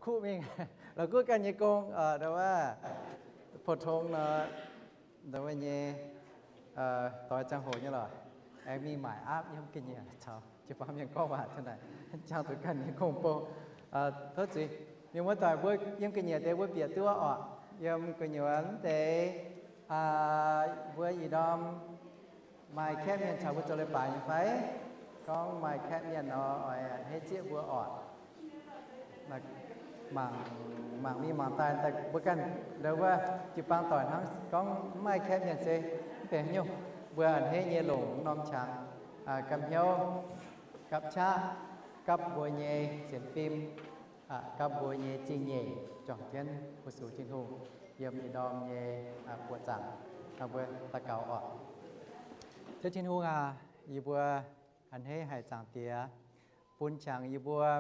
Kuv mingh la'guqv ganh nyei gong, ndau wuov, pou-tong nor, ndau wuov nyei, doix ziangh hoc nyei lorqc, aengx mingh maaic aapv yiem ga'nyiec caux jiu-baang mienh gorngv waac naaic, jangx zuqc ganh nyei gong-bou. Tov zuiz, mienh muoz-doic mbuo yiem ga'nyiec deix mbuo bieqc duqv orqc. Yiem gu'nyuoz deix, mbuo ih ndorm maaih kaeqv mienh caux mbuo zoux leiz-baaix nyei fai? Gorngv maaih kaeqv mienh nor, oix a'hneiv zieqv mbuo orqc. Mangc, mangc mingh mangc daaih, mbuo ganh ndau wuov jiu-baang doic hnangv. Gorngv mv maaih kaeqv mienh se mv benx haaix nyungc, mbuo a'hneiv nyei longc norm qangx gapv hnyouv, gapv qaqv, gapv mbuo nyei sienx fim, gapv mbuo nyei zingh nyeic, juangc jienv fu-sux Tin-Hungh yiem ih ndorm nyei buoqc zaangc. Mbuo daux gaux orqc. Ziouv Tin-Hungh aac, yie mbuo a'hneiv haic Zaangc Diex bun qangx yie mbuo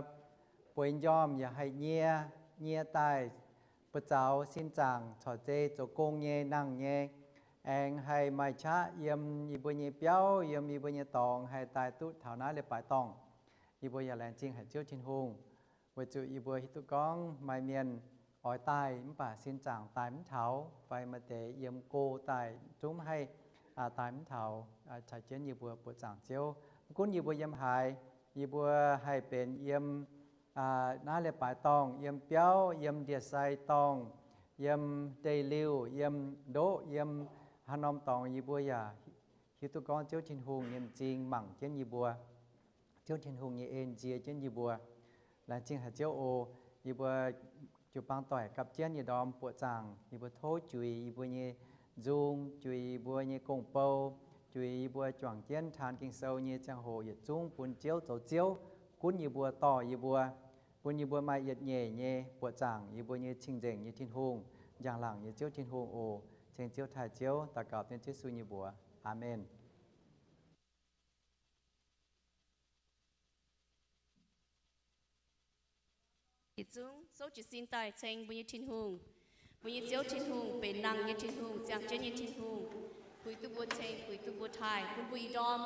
bueix njormh yaac haih nyie, nyie daaih buoz-zaux sin zaangc corc zei zoux gong nyei nangh nyei, aengx haih maaih qaqv yiem yie mbuo nyei biauv, yiem yie mbuo nyei dorngx haih daaih duqv taux naaiv leiz-baaix dorngh. Yie mbuo yaac laengz zingh haic Ziouv Tin-Hungh, weic zuqc yie mbuo hiuv duqv gorngv maaih mienh oix daaih mv baac sin zaangc daaih mv taux, fai maaih deix yiem go daaih zungv haih daaih mv taux. Caux jienv yie mbuo buoqc zaangc Ziouv, mv gunv yie mbuo yiem haaix, yie mbuo haih benx yiem naaiv leiz-baaix dorngh, yiem biauv, yiem ndie-sai dorngh, yiem ndeic-liuh, yiem ndoqv, yiem haaix norm dorngx, yie mbuo yaac hiuv duqv gorngv Ziouv Tin-Hungh nyei m'zing mangc jienv yie mbuo. Ziouv Tin-Hungh nyei en nzie jienv yie mbuo. Laengz zingh haic Ziouv oc. Yie mbuo jiu-baang doic gapv jienv ih ndorm buoqc zaangc, yie mbuo tov juix yie mbuo nyei nzung, juix yie mbuo nyei gong-bou, juix yie mbuo juangc jienv taan Ging-Sou nyei ziangh hoc yietc zungv bun Ziouv zoux Ziouv, gunv yie mbuo, dorh yie mbuo, bun yie mbuo maaih yietc nyeic nyei buoqc zaangc yie mbuo nyei cing-nzengc nyei Tin-Hungh, njang-laangc nyei Ziouv Tin-Hungh oc. Ceng Ziouv taaih Ziouv, daux gaux dengv Yesu nyei mbuox. Aamen. Yietc zungv souv jiez sin daaih ceng mbuo nyei Tin-Hungh. Mbuo nyei Ziouv Tin-Hungh benx nangh nyei Tin-Hungh, ziangh jienv nyei Tin-Hungh, puix duqv mbuo ceng, puix duqv mbuo taaih, bun mbuo ih ndorm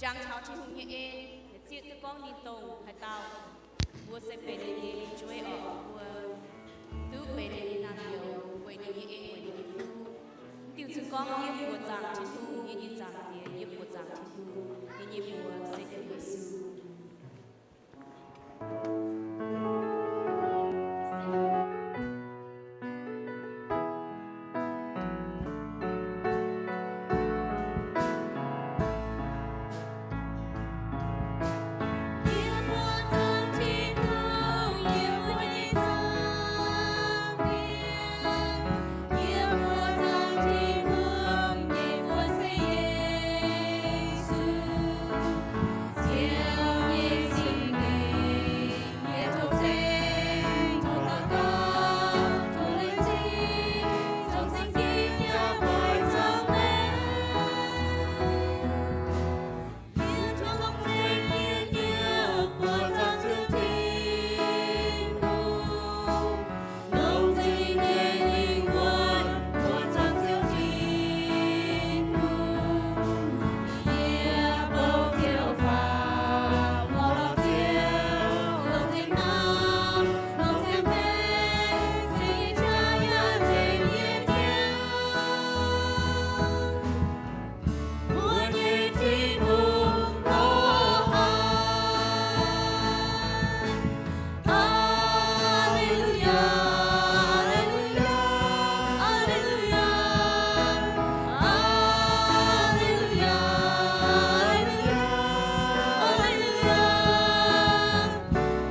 jangx taux Tin-Hungh nyei en, zieqv duqv gorngv ninh dongh haaix dauh. Mbuo se benx ninh nyei fu'jueiv oc. Mbuo duqv benx ninh nyei naamh nyouz, weic ninh nyei en, weic ninh nyei fuqv. Mv diuh zuqc gorngv yie buoqc zaangc Tin-Hungh, yie nyei Zaangc Diex, yie buoqc zaangc Tin-Hungh, yie nyei mbuox se Yesu.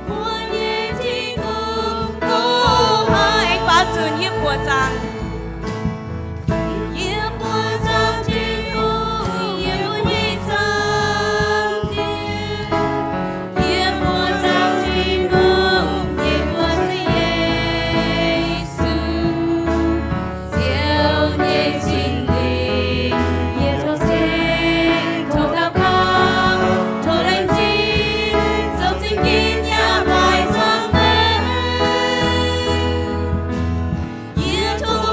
Mbuo nyei Tin-Hungh, o, aengx baaux nzunc yie buoqc zaangc. Yie buoqc zaangc Tin-Hungh, yie mbuo nyei Zaangc Diex. Yie buoqc zaangc Tin-Hungh, yie mbuo se Yesu. Ziouv nyei Singx Lingh, yie tov ceng, tov daux gaux, tov laengz zingh, zoux zingh ginv yaac maaih zaangc maengc. Yie tov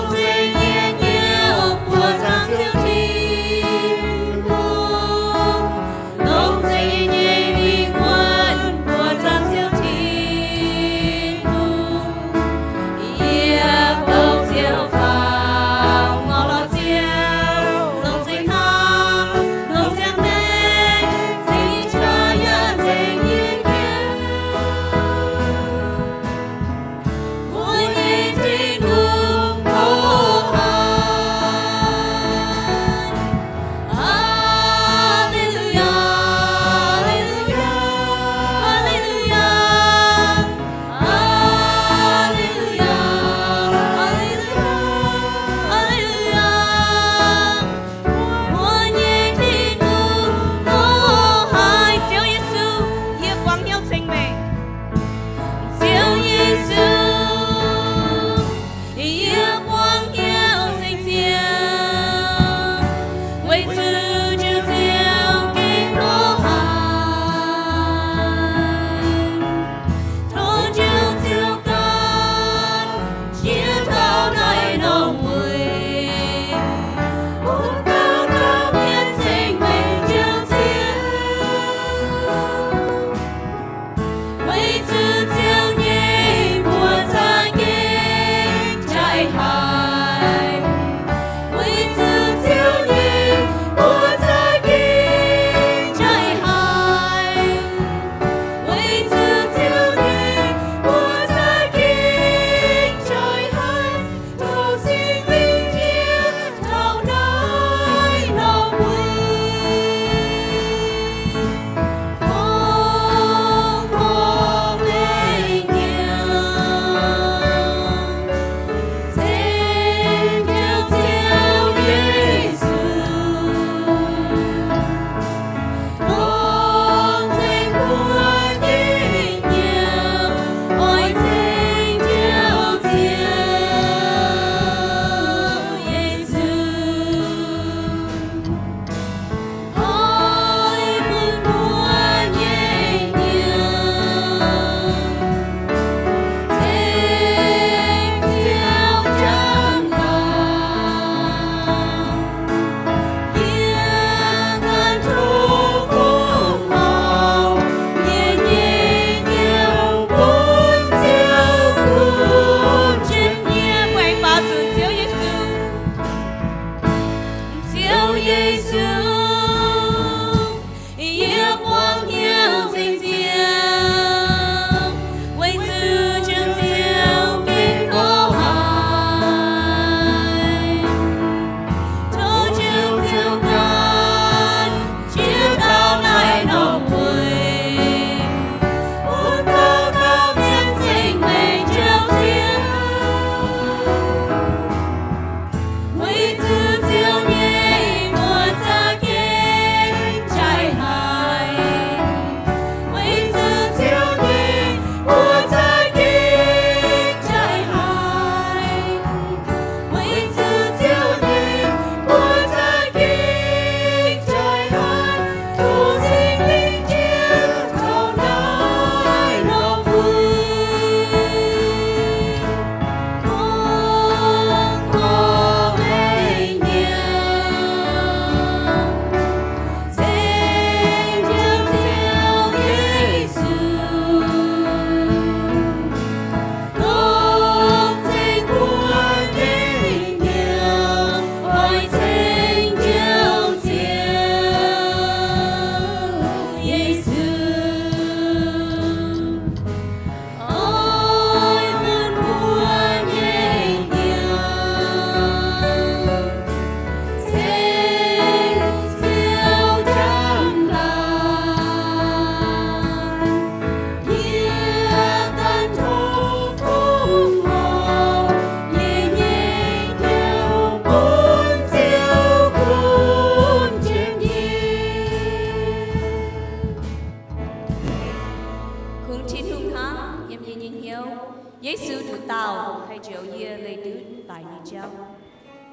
hnyouv. Yesu nduqc dauh haih njoux yie leih ndutv daic nyei jauv.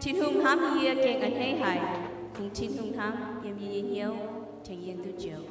Tin-Hungh hnamv yie gengh a'hneiv haic. Kungx Tin-Hungh hnamv yiem yie nyei hnyouv, tengx yie duqv njoux.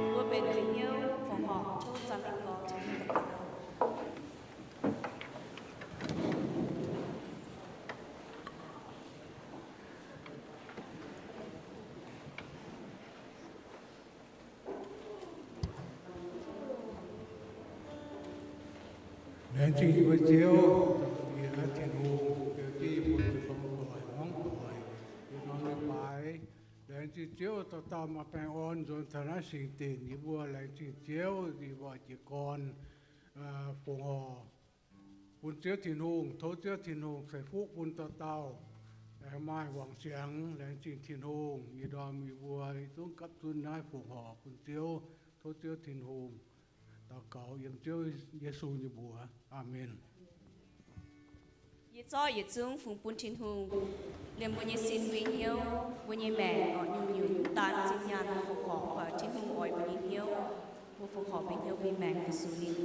Mbuo benx deix hnyouv fongc horc tov Zaangc Lingh Gorx tengx mbuo daux gaux. Laengz zingh mbuo Ziouv, Tin-Hungh, Ziouv jienv mbuo zuqc gorngv doic, hmuangv doic, yie norm leiz-baaix. Laengz zingh Ziouv dauh dauh maaih baengh orn nzuonx taux naaiv singx dinc, yie mbuo laengz zingh Ziouv, yie mbuo jiez gorn fongc horc bun Ziouv Tin-Hungh. Tov Ziouv Tin-Hungh ceix fuqv bun dauh dauh aengx maaih wangc ziangx. Laengz zingh Tin-Hungh, ih ndorm yie mbuo zungv gapv zunv naaiv fongc horc bun Ziouv. Tov Ziouv Tin-Hungh. Daux gaux yiem Ziouv Yesu nyei mbuox. Aamen. Yie zorqv yietc zungv fungx bun Tin-Hungh, liemh mbuo nyei sin mbuo nyei hnyouv, mbuo nyei maengc oc, nyungc-nyungc daan zinh nyaanh mbuo fongc horc, mv baac Tin-Hungh oix mbuo nyei hnyouv, mbuo fongc horc mbuo nyei hnyouv mingh maengc fu-sux ninh.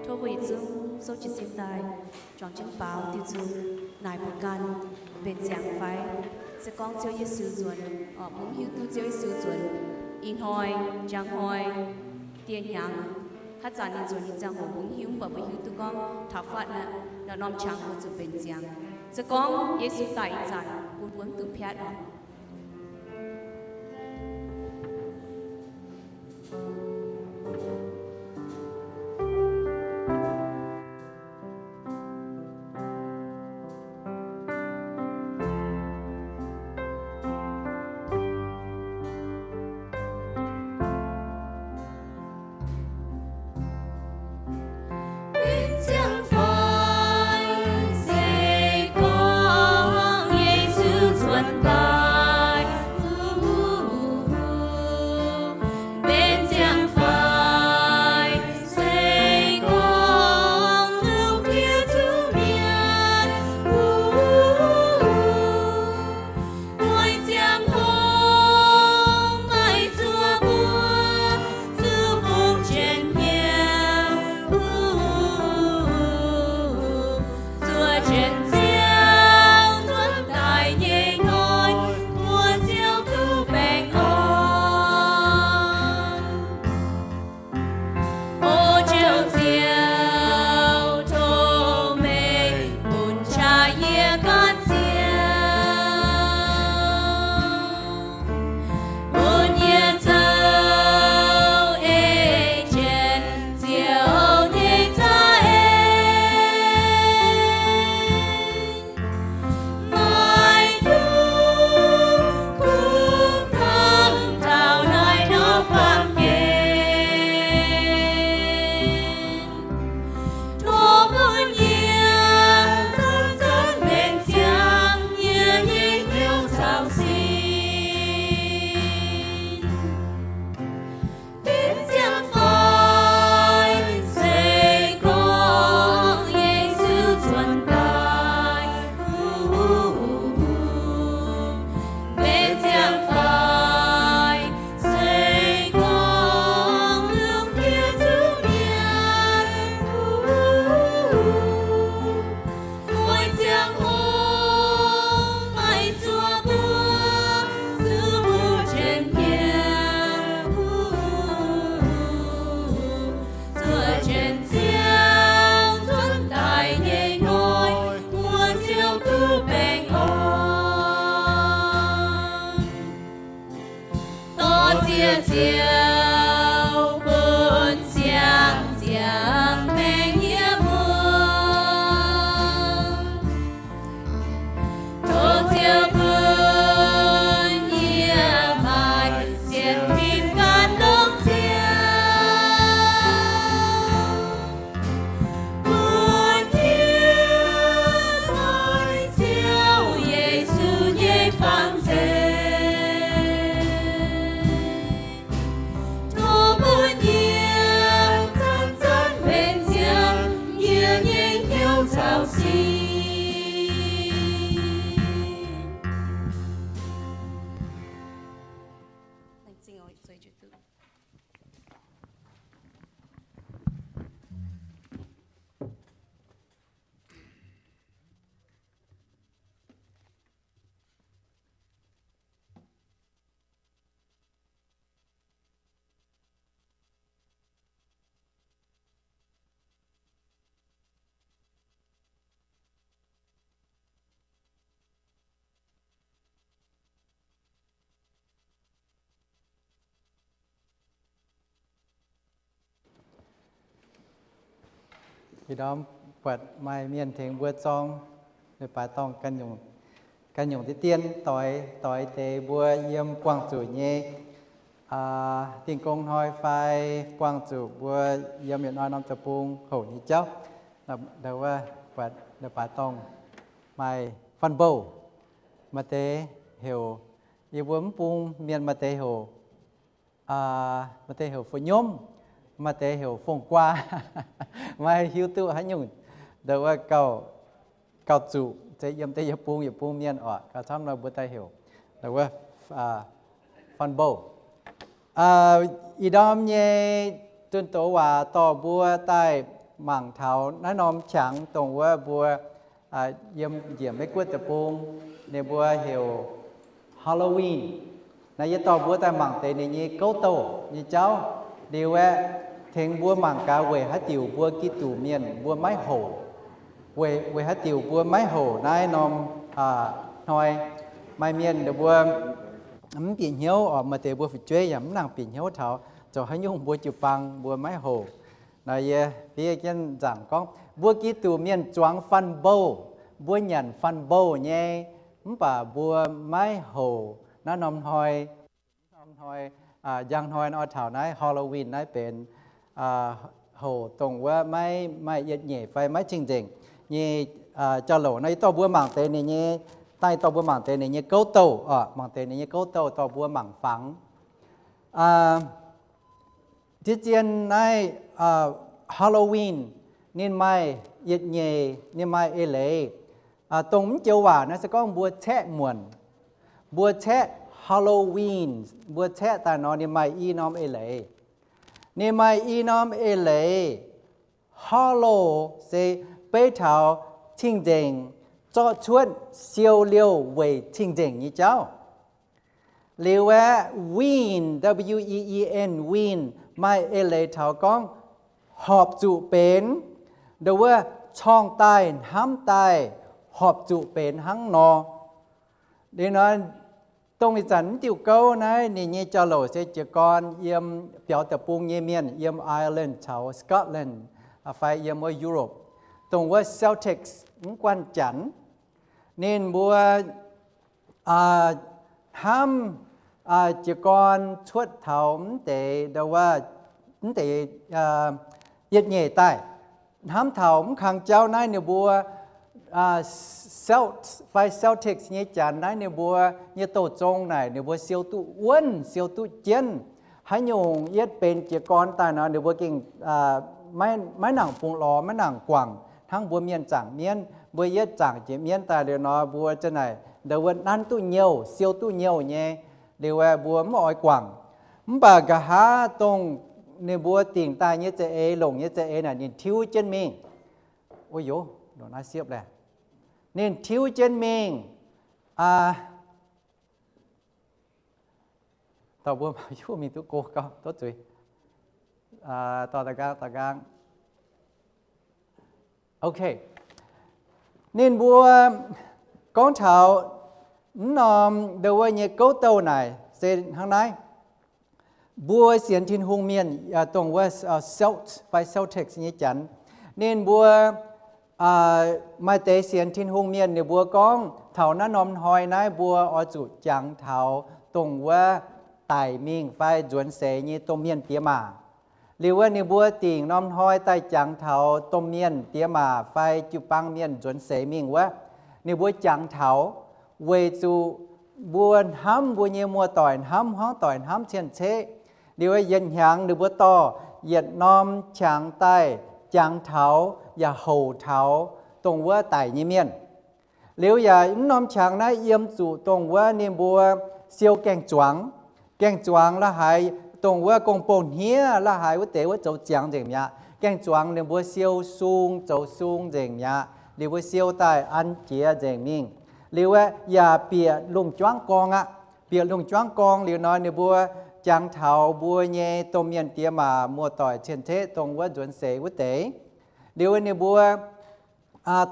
Tov mbuo yietc zungv souv jiez sin daaih, juangc jienv baaux diuh nzung naaic mbuo ganh, mbenc ziangx fai? Se gorngv Ziouv Yesu nzuonx, mbuo mv hiuv duqv Ziouv Yesu nzuonx ih hnoi, njang hnoi, dieh hnyangx, haaix zanc ninh nzuonx nyei ziangh hoc mbuo mv hiuv, mv baac mbuo hiuv duqv gorngv taux fatv naaiv norm-norm qangx mbuo zuqc mbenc ziangx. Se gorngv Yesu daic ih zanc, bun mbuo mv duqv piatv oc. Mbenc ziangx fai? Se gorngv Yesu nzuonx daaih, Ziouv bun siang-ziangh mengh yie mbuo. Tov Ziouv bun yie maaih sienx fim gan longc Ziouv. Bun yie maaih Ziouv Yesu nyei fangx zeic. Tov bun yie zanc-zanc benx Ziouv yie nyei hnyouv caux sin. Ih ndorm buatc maaih mienh tengx mbuo zorng, leiz-baaix dorngh ganh nyungc, ganh nyungc deix dien doix, doix deix mbuo yiem buangh zuqc nyei, aa, dingh gong hnoi fai buangh zuqc mbuo yiem yietc hnoi norm deic-bung houc nyei jauv. Ndau wuov buatc leiz-baaix dorngh maaih fun bowl, maaih deix heuc, yie mbuo mv bung mienh maaih deix heuc, maaih deix heuc fu-nyomv, maaih deix heuc fong-guaa, maiv hiuv duqv haaix nyungc. Ndau wuov gauh, gauh zuqc se yiem deix yietc bung yietc bung mienh oc, gauh camv nor mbuo daaih heuc ndau wuov fun bowl. Ih ndorm nyei zunh doz waac dorh mbuo daaih mangc taux naaiv norm qangx dongh wuov mbuo yiem njiec Meiv Guoqv deic-bung, ninh mbuo heuc Halloween. Naaiv yie dorh mbuo daaih mangc deix ninh nyei gouv douh nyei jauv. Liuz aeqv, tengx mbuo mangc gaax weic haaix diuc mbuo Giduc mienh mbuo maiv houc, weic, weic haaix diuc mbuo maiv houc naaiv norm hnoi. Maaih mienh ninh mbuo mv bieqc hnyouv oc, maaih deix mbuo fu'jueiv yaac mv nangc bieqc hnyouv taux zoux haaix nyungc mbuo jiu-baang mbuo maiv houc. Naaiv yie fiev jienv nzaangc gorngv mbuo Giduc mienh zuangx fun bowl, mbuo nyanc fun bowl nyei, mv baac mbuo maiv houc naaiv norm hnoi. Norm hnoi, njang hnoi nor taux naaiv Halloween naaiv benx houc dongh wuov maiv maaih yietc nyeic fai maiv cing-nzengc nyei jauv-louc. Naaiv yie dorh mbuo mangc deix ninh nyei, daaih dorh mbuo mangc deix ninh nyei gouv douh oc, mangc deix ninh nyei gouv douh dorh mbuo mangc fangx. Zien-zien naaiv Halloween ninh maaih yietc nyeic, ninh maaih eix leiz. Dongh mv joux waac naaiv se gorngv mbuo caeqv muonc, mbuo caeqv Halloween, mbuo caeqv daaih nor ninh maaih i norm eix leiz. Ninh maaih i norm eix leiz. Hollow se beiv taux cing-nzengc, zorqv cuotv siou liouh weic cing-nzengc nyei jauv. Liuz aeqv, ween, W E E N, ween, maaih eix leiz taux gorngv horpc zuqc benx, ndau wuov corngh daaih hnamv daaih horpc zuqc benx hnangv nor. Liuz nor, dongh ih zanc mv diuh gouv naaiv ninh nyei jauv-louc se jiez gorn yiem biaux deic-bung nyei mienh yiem Ireland caux Scotland fai yiem wuov Europe, dongh wuov Celtics, mv guanh Janx, ninh mbuo hnamv jiez gorn cuotv taux mv deix, ndau wuov, mv deix yietc nyeic daaih. Hnamv taux mv kang jauv naaiv ninh mbuo Celt fai Celtics nyei Janx naaiv ninh mbuo nyei douh zong naaic ninh mbuo siou duqv wuonv, siou duqv jienv. Haaix nyungc yietv benx jiez gorn daaih nor ninh mbuo gengh maiv nangc bungx lorz, maiv nangc guangc hnangv mbuo mienh zaangc mienv. Mbuo yietv zaangc jiex mienv daaih liuz nor mbuo za'naaic ndau wuov nanv duqv nyouh, siou duqv nyouh nyei. Liuz aeqv, mbuo mv oix guangc. Mv baac nqa'haav dongh ninh mbuo dingc daaih nyei za'eix, longc nyei za'eix naaic ninh tiuv jienv mingh. O yoc, longc naaiv siepv laeh. Ninh tiuv jienv mingh. Dauh mbuo mangc hiuv mingh duqv go gauh tov zuiz. Dorh da'nqaang, da'nqaang. Ok. Ninh mbuo gorngv taux mv norm ndau wuov nyei gouv douh naaic se hnangv naaiv. Mbuo sienx Tin-Hungh mienh, dongh wuov Celt fai Celtics nyei Janx, ninh mbuo maaih deix sienx Tin-Hungh mienh ninh mbuo gorngv taux naaiv norm hnoi naaiv mbuo oix zuqc jangx taux dongh wuov daic mingh fai nzuonx seix nyei domh mienh diex maac. Liuz wuov ninh mbuo dingc norm hnoi daaih jangx taux domh mienh diex maac fai jiu-baang mienh nzuonx seix mingh wuov, ninh mbuo jangx taux weic zuqc mbuo hnamv mbuo nyei muoz-doic, hnamv hmuangv doic, hnamv cien-ceqv. Liuz yietc hnyangx ninh mbuo dorh yietc norm qangx daaih jangx taux yaac houc taux dongh wuov daic nyei mienh. Liuz yaac mv norm qangx naaiv yiem zuqc dongh wuov ninh mbuo siou gaeng-zuangx. Gaeng-zuangx la'haaix, dongh wuov gong-bou hniev la'haaix wuov deix wuov zoux ziangx nzengc mi'aqv. Gaeng-zuangx ninh mbuo siou sung zoux sung nzengc mi'aqv. Liuz mbuo siou daaih an jiex nzengc mingh. Liuz aeqv, yaac bieqc lungh juangv gorngv aqv. Bieqc lungh juangv gorngv liuz nor ninh mbuo jangx taux mbuo nyei domh mienh diex maac muoz-doic cien-ceqv dongh wuov nzuonx seix wuov deix. Liuz ninh mbuo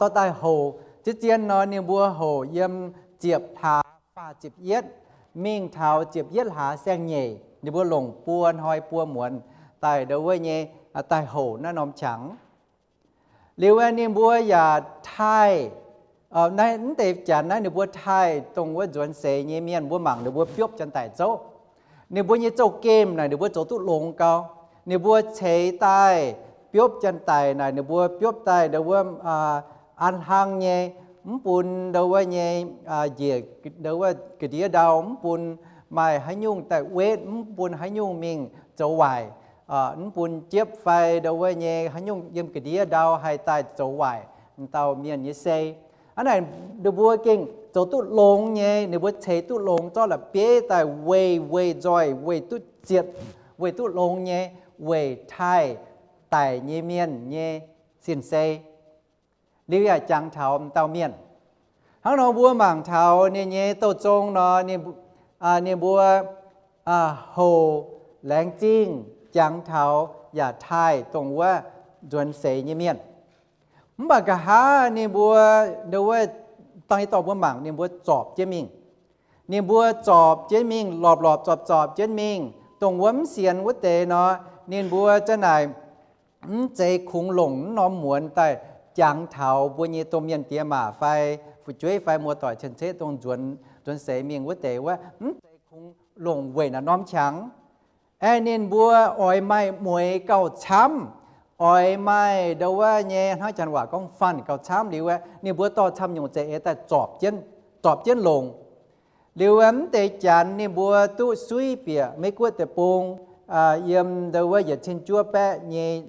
dorh daaih houc, zien-zien nor ninh mbuo houc yiem ziepc hlaax faah ziepc yietv mingh taux ziepc yietv hlaax saeng-nyeic, ninh mbuo longc buo hnoi buo muonz daaih ndo wuov nyei, daaih houc naaiv norm qangx. Liuz ninh mbuo yaac taaih, naaiv mv deix janx naaiv ninh mbuo taaih dongh wuov nzuonx seix nyei mienh, mbuo mangc ninh mbuo biopv janx-daic zouv. Ninh mbuo nyei zouv-gemh naaic ninh mbuo zoux duqv longx gau. Ninh mbuo ceix daaih biopv janx-daic naaic ninh mbuo biopv daaih ndo wuov an hlang nyei, mv bun ndo wuov nyei njiec ndo wuov ga'ndiev ndau, mv bun maaih haaix nyungc daaih wetv, mv bun haaix nyungc mingh zoux waaic, mv bun jiepv fai ndo wuov nyei haaix nyungc yiem ga'ndiev ndau haih daaih zoux waaic dauh mienh nyei sei. Hnangv naaic ninh mbuo gengh zoux duqv longx nyei, ninh mbuo ceix duqv longx zorqv la'bieiv daaih weih, weih nzoih, weih duqv zietc, weih duqv longx nyei, weic taaih daic nyei mienh nyei sin-sei. Liuz yaac jangx taux m'dauh mienh. Hnangv nor mbuo mangc taux ninh nyei douh zong nor, ninh mbuo houc laengz zingh jangx taux yaac taaih dongh wuov nzuonx seix nyei mienh. Mv baac nqa'haav ninh mbuo ndo wuov, dangh nyei dorh mbuo mangc ninh mbuo zorpc jienv mingh. Ninh mbuo zorpc jienv mingh, lorpc lorpc zorpc zorpc jienv mingh, dongh wuov mv sienx wuov deix nor, ninh mbuo za'naaic mv zeiz kungx longc mv norm muonz daaih jangx taux mbuo nyei domh mienh diex maac fai fu'jueiv fai muoz-doic cien-ceqv dongh nzuonx seix mingh wuov deix wuov, mv zeiz kungx longc weic naaiv norm qangx. Aeqv, ninh mbuo oix maaih mueix gauh camv, oix maaih ndo wuov nyei hnangv janx waac gorngv fun gauh camv liuz, ninh mbuo dorh camv nyungc za'eix daaih zorpc jienv, zorpc jienv longc. Liuz mv deix janx ninh mbuo duqv suiv bieqc Meiv-Guoqv deic-bung, yiem ndo wuov yietc cin juov baeqv nyei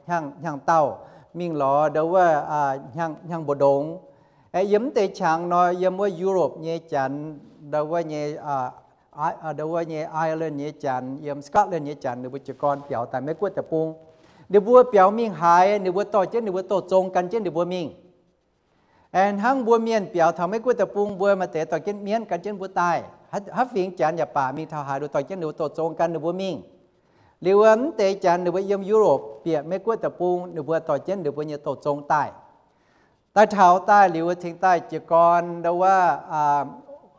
hnyangx-daauh mingh lorz ndo wuov hnyangx mbu'ndongx. Yiem mv deix qangx nor, yiem wuov Europe nyei janx, ndo wuov nyei, ndo wuov nyei Ireland nyei janx, yiem Scotland nyei janx, ninh mbuo jiez gorn biaux daaih Meiv-Guoqv deic-bung. Ninh mbuo biaux mingh haaix, ninh mbuo dorh jienv ninh mbuo douh zong gan jienv ninh mbuo mingh. Aeqv, hnangv mbuo mienh biaux taux Meiv-Guoqv deic-bung, mbuo maaih deix dorh jienv mienv gan jienv mbuo daaih. Haaix fingx janx yaac baac mingh taux haaix, ninh dorh jienv ninh mbuo douh zong gan ninh mbuo mingh. Liuz mv deix janx ninh mbuo yiem Europe bieqc Meiv-Guoqv deic-bung, ninh mbuo dorh jienv ninh mbuo nyei douh zong daaih. Daaih taux daaih liuz cingx daaih jiez gorn ndo wuov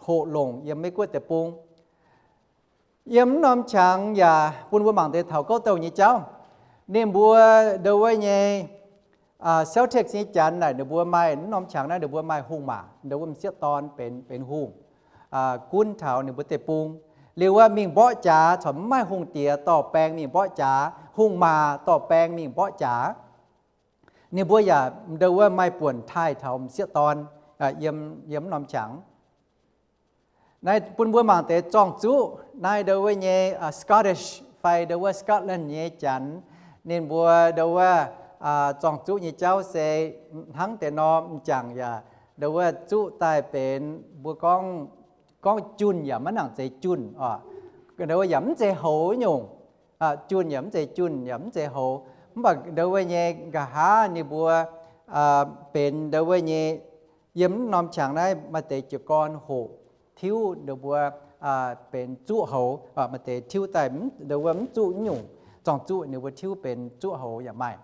hoqc longc yiem Meiv-Guoqv deic-bung. Yiem mv norm qangx yaac bun mbuo mangc deix taux gouv douh nyei jauv. Ninh mbuo ndo wuov nyei Celtics nyei janx naaic ninh mbuo maaih mv norm qangx naaiv ninh mbuo maaih hungh maac, ndo wuov m'sieqv dorn benx, benx hungh, gunv taux ninh mbuo deic-bung. Liuz wuov mingh mborqv jaax, corc mv maaih hungh diex dorh baeng mingh mborqv jaax, hungh maac dorh baeng mingh mborqv jaax. Ninh mbuo yaac ndo wuov maaih buonc taaih taux m'sieqv dorn yiem, yiem mv norm qangx. Naaiv bun mbuo mangc deix zorng-zuqv naaiv ndo wuov nyei Scottish fai ndo wuov Scotland nyei janx, ninh mbuo ndo wuov zorng-zuqv nyei jauv se hnangv deix nor, m'jangc yaac ndo wuov zuqv daaih benx mbuo gorngv, gorngv junh yaac maiv nangc zeiz junh oc. Ndo wuov yaac mv zeiz houx nyungc. Junh yaac mv zeiz junh, yaac mv zeiz houx. Mv baac ndo wuov nyei nqa'haav ninh mbuo benx ndo wuov nyei, yiem mv norm qangx naaiv maaih deix jiez gorn hoqc tiuv ndo mbuo benx zuqv houx, maaih deix tiuv daaih ndo wuov mv zuqv nyungc, zorng-zuqv ninh mbuo tiuv benx zuqv houx yaac maaih.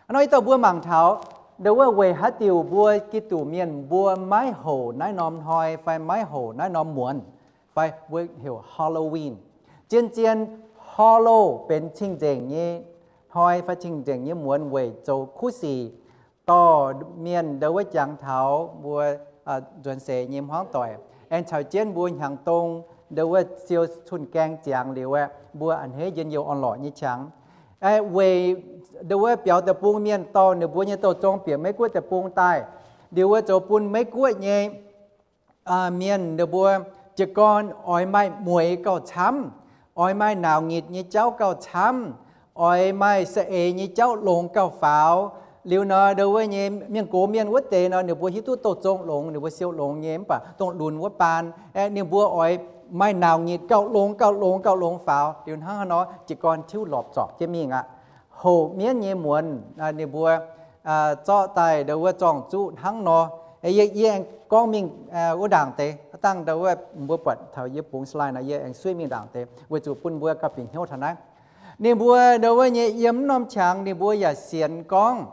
Hnangv nor ih dauh mbuo mangc taux ndo wuov weic haaix diuc mbuo Giduc mienh mbuo maiv hoqc naaiv norm hnoi fai maiv hoqc naaiv norm muonz, fai mbuo heuc Halloween. Zien-zien hollow benx cing-nzengc nyei hnoi fai cing-nzengc nyei muonz weic zoux kuv sic dorh mienh ndau wuov jangx taux mbuo nzuonx seix nyei hmuangv doic, aengx caux jienv mbuo hnyangx dong ndau wuov siou cun-gaeng ziangx liuz aeqv, mbuo a'hneiv njien-youh orn-lorqc nyei qangx. Weic ndau wuov biaux deic-bung mienh dorh ninh mbuo nyei douh zong bieqc Meiv-Guoqv deic-bung daaih, liuz wuov zoux bun Meiv-Guoqv nyei mienh ninh mbuo jiez gorn oix maaih mueix gauh camv, oix maaih nauc nyitc nyei jauv gauh camv, oix maaih saeng-eix nyei jauv longx gauh faaux. Liuz nor, ndau wuov nyei mienh gox mienh wuov deix nor, ninh mbuo hiuv duqv douh zong longx, ninh mbuo siou longx nyei, mv baac dongh lunx wuov baan, aeqv, ninh mbuo oix maaih nauc nyitc gauh longx, gauh longx, gauh longx faaux. Liuz hnangv haaix nor jiez gorn tiuv lorpc zorpc jienv mingh aqv. Hoqc mienv nyei muonz ninh mbuo zorqv daaih ndau wuov zorng-zuqv hnangv nor. Yie, yie aengx gorngv mingh wuov ndaangc deix, dangh ndau wuov mbuo buatc taux yie bungx slide nor, yie aengx suiv mingh ndaangc deix weic zuqc bun mbuo gauh bieqc hnyouv taux naaiv. Ninh mbuo ndau wuov nyei yiem mv norm qangx ninh mbuo yaac sienx gorngv,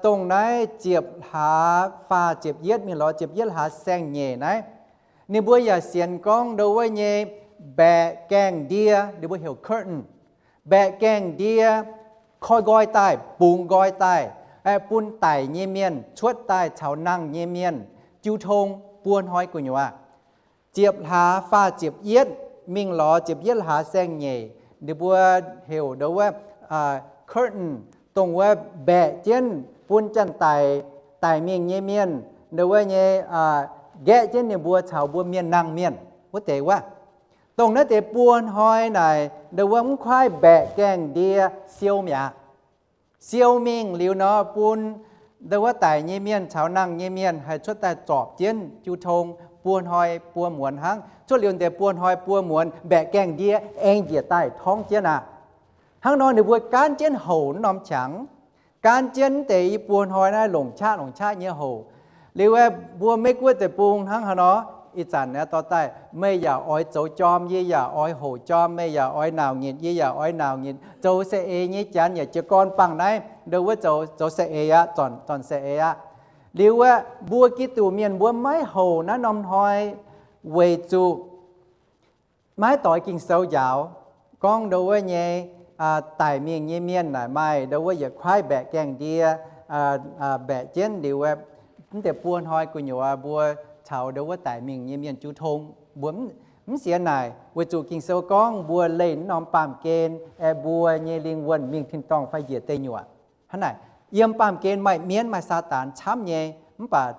dongh naaiv ziepc hlaax faah ziepc yietv mingh lorz ziepc yietv hlaax saeng-nyeic naaiv, ninh mbuo yaac sienx gorngv ndau wuov nyei mbaeqc gaengh ndie, ninh mbuo heuc curtain, mbaeqc gaengh ndie koi nqoi daaih, bungx nqoi daaih, bun daic nyei mienh cuotv daaih caux nangh nyei mienh jiu tong buo hnoi gu'nyuoz. Ziepc hlaax faah ziepc yietv mingh lorz ziepc yietv hlaax saeng-nyeic, ninh mbuo heuc ndau wuov curtain, dongh wuov mbaeqc jienv bun janx-daic, daic mingh nyei mienh, ndau wuov nyei nqaeqv jienv ninh mbuo caux mbuo mienh nangh mienh wuov deix wuov. Dongh naaiv deix buo hnoi naaic ndau wuov mv kuaaiv mbaeqc gaengh ndie siou mi'aqv. Siou mingh liuz nor bun ndau wuov daic nyei mienh caux nangh nyei mienh haih cuotv daaih zorpc jienv jiu tong buo hnoi buo muonz hnangv. Cuotv liuz deix buo hnoi buo muonz mbaeqc gaengh ndie aengx njiec daaih torngv jienv aqv. Hnangv nor ninh mbuo gaanv jienv houc norm qangx, gaanv jienv deix i buo hnoi naaiv longc qaqv longc qaqv nyei houc. Liuz aeqv, mbuo Meiv-Guoqv deic-bung hnangv haaix nor, ih zanc aeqv, dorh daaih meih yaac oix zoux jorm, yie yaac oix houc jorm, meih yaac oix nauc nyitc, yie yaac oix nauc nyitc, zoux saeng-eix nyei janx yaac jiez gorn bangh naaiv ndau wuov zoux, zoux saeng-eix aqv, zornc, zornc saeng-eix aqv. Liuz aeqv, mbuo Giduc mienh mbuo maiv houc naaiv norm hnoi weic zuqc maiv doix Ging-Sou njaaux gorngv ndau wuov nyei daic mingh nyei mienh naaic maaih ndau wuov yietc kuaaiv mbaeqc gaengh ndie mbaeqc jienv liuz aeqv, mv deix buo hnoi gu'nyuoz mbuo caux ndau wuov daic mingh nyei mienh jiu tong. Mbuo mv sienx naaic weic zuqc Ging-Sou gorngv mbuo leih norm baamh gen aeqv, mbuo nyei lingh wuonh mingh tin-dorngh fai njiec deic nyuoqc. Hnangv naaic, yiem baamh gen maaih mienv maaih Saadaan camv nyei, mv baac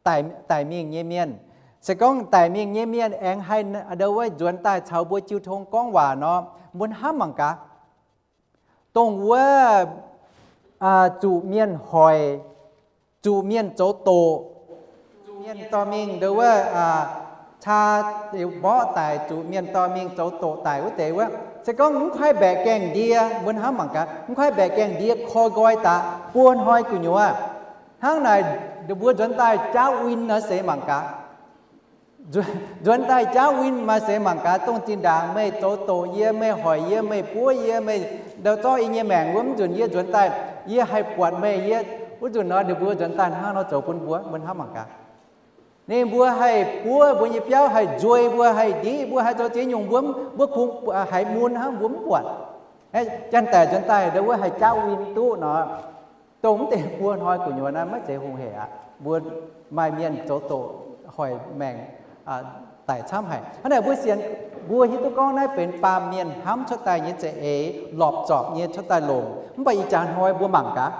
daic, daic mingh nyei mienh, se gorngv daic mingh nyei mienh aengx haih ndau wuov nzuonx daaih caux mbuo jiu tong gorngv waac nor, mbuo hnamv mangc gaax. Dongh wuov zuqc mienh hoic, zuqc mienh zoux doqc, zuqc mienh dorh mingh ndau wuov caa mborqv daic, zuqc mienh dorh mingh zoux doqc daic wuov deix wuov, se gorngv mv kuaaiv mbaeqc gaengh ndie, mbuo hnamv mangc gaax, mv kuaaiv mbaeqc gaengh ndie koi nqoi daaih buo hnoi gu'nyuoz. Hnangv naaic, mbuo nzuonx daaih jaauv win nor seix mangc gaax. Nzuonx daaih jaauv win maaih seix mangc gaax, dongh zinh ndaangc meih zoux doqc yie, meih hoic yie, meih buov yie, meih ndau zorqv yie nyei maengc wuov, mv nzunc yie nzuonx daaih yie haih buatc meih, yie wuov nzunc nor ninh mbuo nzuonx daaih hnangv nor zoux bun mbuo, mbuo hnamv mangc gaax. Ninh mbuo haih buov mbuo nyei biauv, haih nzuei mbuo, haih ndiqv mbuo, haih zoux ziex nyungc mbuo, mbuo kungx haiz mun hnangv, mbuo mv buatc. Janx-daic nzuonx daaih ndau wuov haih jaauv win duqv nor, dongh mv deix buo hnoi gu'nyuoz naaiv maiv zeiz hungh hec aqv. Mbuo maaih mienh zoux doqc hoic maengc daic camv haic. Hnangv naaic mbuo sienx, mbuo hiuv duqv gorngv naaiv benx baamh mienh hnamv cuotv daaih nyei za'eix, lorpc zorpc nyei cuotv daaih longc. Mv baac ih jaax hnoi mbuo mangc gaax,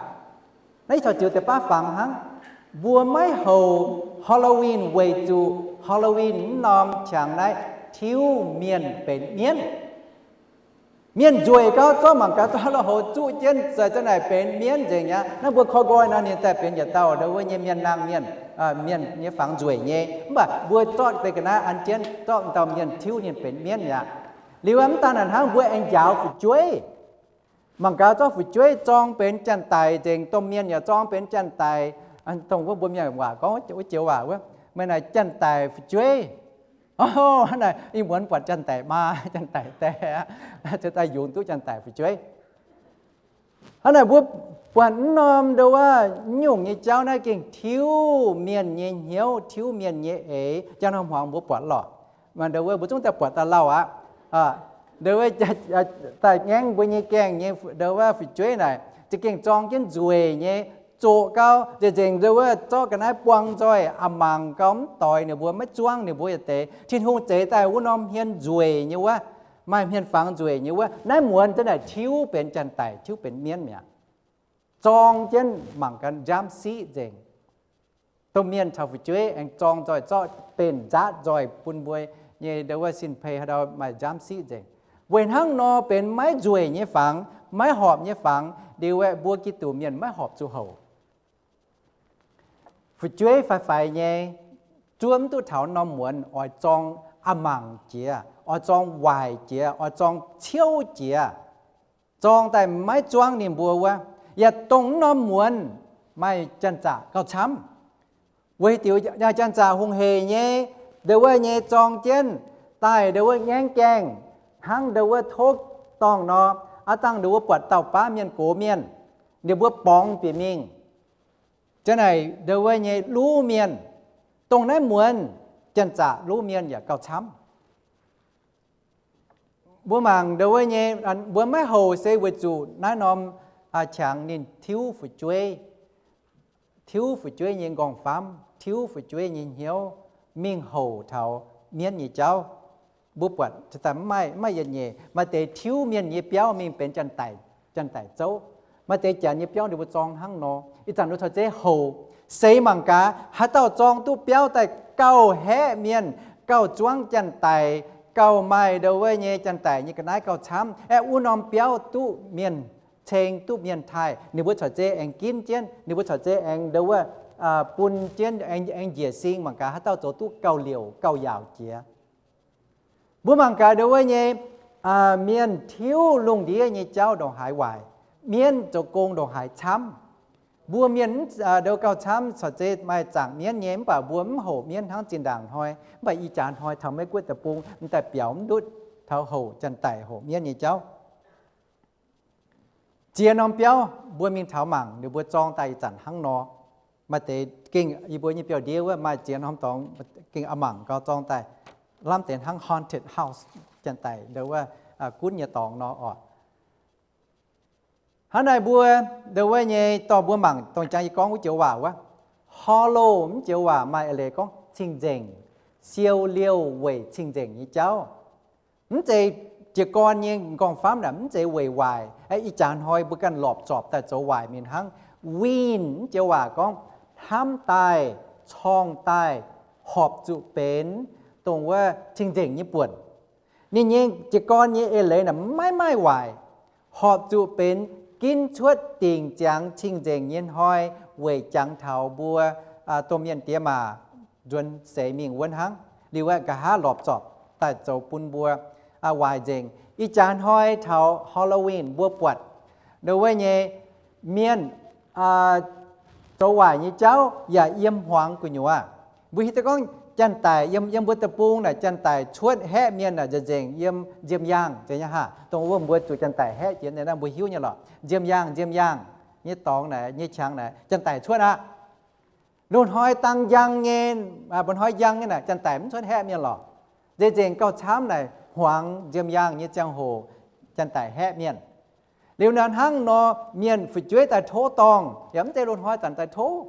naaiv ih caux ziux deix baav fangx hnangv. Mbuo maiv houc Halloween weic zuqc Halloween mv norm qangx naaiv tiuv mienh benx mienv. Mienh nzueic gauh zorqv mangc gaax, zorqv lui-houx zuqv jienv, zai za'naaic benx mienv nzengc mi'aqv. Naaiv mbuo koi nqoi nor, ninh daaih benx yietc dauh ndau wuov nyei mienh nangh mienh, mienh nyei fangx nzueic nyei. Mv baac mbuo zorqv deix ga'naaiv an jienv, zorqv dauh mienh tiuv ninh benx mienv mi'aqv. Liuz mv daan naaic hnangv, mbuo aengx njaaux fu'jueiv. Mangc gaax, zorqv fu'jueiv zorng benx janx-daic nzengc, domh mienh yaac zorng benx janx-daic. Dongh wuov mbuo mienh waac gorngv wuov joux waac wuov, meih naaic janx-daic fu'jueiv. Ov, hnangv naaic ih muonz buatc janx-daic maa, janx-daic die aqv, cuotv daaih yungz duqv janx-daic fu'jueiv. Hnangv naaic mbuo buatc mv norm ndau wuov nyungc nyei jauv naaiv gengh tiuv mienh nyei hnyouv, tiuv mienh nyei eix. Jangx norm hmuangx mbuo buatc lorqc. Maaih ndau wuov mbuo zungv daaih buatc daaih lauh aqv. Ndo wuov daaih ngaengv mbuo nyei gaengh nyei ndo wuov fu'jueiv naaic, za'gengh zorng jienv nzueic nyei, zoqc gau, nzengc-nzengc ndo wuov zorqv ga'naaiv buang nzoih, a'maah mangc gau mv doix ninh mbuo, maiv zuangv ninh mbuo yietc deix. Tin-Hungh zeix daaih wuov norm hmien nzueic nyei wuov, maaih hmien fangx nzueic nyei wuov, naaiv muonz za'naaic tiuv benx janx-daic, tiuv benx mienv mi'aqv. Zorng jienv mangc gaax nziaamv siqv nzengc. Domh mienh caux fu'jueiv aengx zorng nzoih zorqv benx nzaatv nzoih bun mbuo nyei ndo wuov sin-peix haaix ndau maaih nziaamv siqv nzengc. Weic hnangv nor benx maiv nzueic nyei fangx, maiv horpc nyei fangx, liuz aeqv, mbuo Giduc mienh maiv horpc zuqc houc. Fu'jueiv faix-faix nyei, zuov mv duqv taux norm muonz oix zorng a'maangc jiex, oix zorng waaic jiex, oix zorng ciouv jiex, zorng daaih maiv zuangv ninh mbuo wuov. Yaac dongh mv norm muonz maaih janx-zaqc gauh camv. Weic diuc janx-zaqc hungh heic nyei, ndo wuov nyei zorng jienv daaih ndo wuov ngaengv gaengh, hnangv ndo wuov tov dorngh nor, aav dangh ndo wuov buatc dauh baav mienh gox mienh, ninh mbuo borngz bieqc mingh, za'naaic ndo wuov nyei luv mienh, dongh naaiv muonz janx-zaqc luv mienh yaac gauh camv. Mbuo mangc ndo wuov nyei, mbuo maiv houc se weic zuqc naaiv norm qangx ninh tiuv fu'jueiv, tiuv fu'jueiv nyei nqorngv-famv, tiuv fu'jueiv nyei hnyouv, mingh houc taux mienv nyei jauv. Mbuo buatc mv maaih, maaih yietc nyeic, maaih deix tiuv mienh nyei biauv mingh benx janx-daic, janx-daic zouv. Maaih deix janx nyei biauv ninh mbuo zorng hnangv nor. Ih zanc ninh mbuo corc zeiv houc, seix mangc gaax, haaix dauh zorng duqv biauv daaih gauh haeqv mienh, gauh zuangv janx-daic, gauh maaih ndo wuov nyei janx-daic nyei ga'naaiv gauh camv, aeqv, wuov norm biauv duqv mienh ceng, duqv mienh taaih, ninh mbuo corc zeiv aengx ginv jienv, ninh mbuo corc zeiv aengx ndo wuov bun jienv, aengx njiec sing mangc gaax haaix dauh zoux duqv gauh liouc gauh yaauc jiex. Mbuo mangc gaax ndo wuov nyei mienh tiuv lungh ndiev nyei jauv ndongc haaix waaic, mienv zoux gong ndongc haaix camv. Mbuo mienh ndo gauh camv corc zeiv maaih zaangc mienv nyei, mv baac mbuo mv houc mienv hnangv zinh ndaangc hnoi, mv baac ih jaax hnoi taux Meiv Guoqv deic-bung m'daaih biaux mv ndutv taux houc janx-daic houc mienv nyei jauv. Ziex norm biauv mbuo mingh taux mangc, ninh mbuo zorng daaih ih zanc hnangv nor. Maaih deix gengh yie mbuo nyei biauv-ndiev wuov maaih ziex norm dorngx gengh a'mangc gau zorng daaih, lamh deix hnangv haunted house, janx-daic ndo wuov gunv nyei dorngx nor oc. Hnangv naaic mbuo ndo wuov nyei dorh mbuo mangc dongh jangx yie gorngv wuov joux waac wuov, hollow mv joux waac maaih eix leiz gorngv cing-nzengc, siou liouh weic cing-nzengc nyei jauv. Mv zeiz jiez gorn nyei nqorngv-famv naaic mv zeiz weic waaic. Ih jaax hnoi mbuo ganh lorpc zorpc daaih zoux waaic mingh hnangv. Win mv joux waac gorngv hnamv daaih, corngh daaih, horpc zuqc benx dongh wuov cing-nzengc nyei buonc. Ninh nyei jiez gorn nyei eix leiz naaic maiv maaih waaic, horpc zuqc benx ginv cuotv dingc ziangx cing-nzengc nyei hnoi weic jangx taux mbuo domh mienh diex maac nzuonx seix mingh wuov hnangv. Liuz aeqv, nqa'haav lorpc zorpc daaih zoux bun mbuo waaic nzengc. Ih jaax hnoi taux Halloween mbuo buatc ndo wuov nyei mienh zoux waaic nyei jauv yaac yiem hmuangx gu'nyuoz. Mbuo hiuv duqv gorngv janx-daic yiem, yiem mbuo deic-bung naaic janx-daic cuotv haeqv mienh naaic nzengc yiem nziem yaangh nzengc nyei haah. Dongh wuov mbuo zuqc janx-daic haeqv jiex naaic, mbuo hiuv nyei lorqc. Nziem yaangh, nziem yaangh nyei dorngx naaic, nyei qangx naaic, janx-daic cuotv aqv. Lungh hnoi dang njang nyei, mba'hnoi njang nyei naaic janx-daic mv cuotv haeqv mienh lorqc. Nzengc-nzengc gauh camv naaic hmuangx nziem yaangh nyei ziangh hoc janx-daic haeqv mienh. Liuz naaic hnangv nor mienh fu'jueiv daaih tov dorngh, yaac mv zeiz lungh hnoi zanc daaih tov.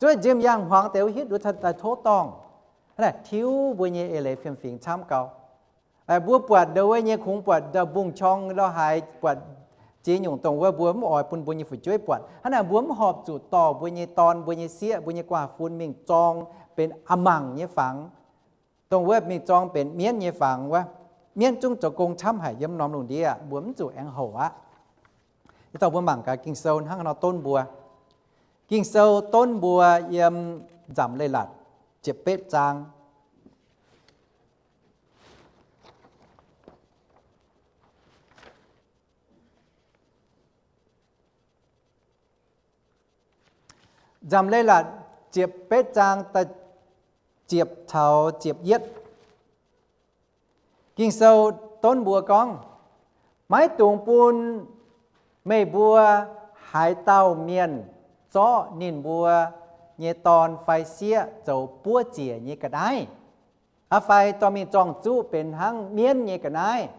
Zuov nziem yaangh hmuangx deix wuov hitv nduov daaih tov dorngh. Hnangv naaic tiuv mbuo nyei eix leiz fiem-fingx camv gau. Mbuo buatc ndo wuov nyei kungx buatc mbungv-qorng lo haaix buatc ziex nyungc dongh wuov mbuo mv oix bun mbuo nyei fu'jueiv buatc. Hnangv naaic mbuo mv horpc zuqc dorh mbuo nyei dorn, mbuo nyei sieqv, mbuo nyei guaax fun mingh zorng benx a'mangc nyei fangx. Dongh wuov mingh zorng benx mienv nyei fangx wuov, mienv zungv zoux gong camv haic yiem norm lungh ndiev, mbuo mv zuqc aengx houc aqv. Ih dauh mbuo mangc gaax Ging-Sou hnangv haaix nor donv mbuo. Ging-Sou donv mbuo yiem Nzamc Leiz-Latc ziepc betv zaang. Nzamc Leiz-Latc ziepc betv zaang da'ziepc caux ziepc yietv. Ging-Sou donv mbuo gorngv, maiv dungx bun meih mbuo haaix dauh mienh zorqv ninh mbuo nyei dorn fai sieqv zoux buov ziec nyei ga'naaiv, aa, fai dorh mingh zorng-zuqv benx hnangv mienv nyei ga'naaiv.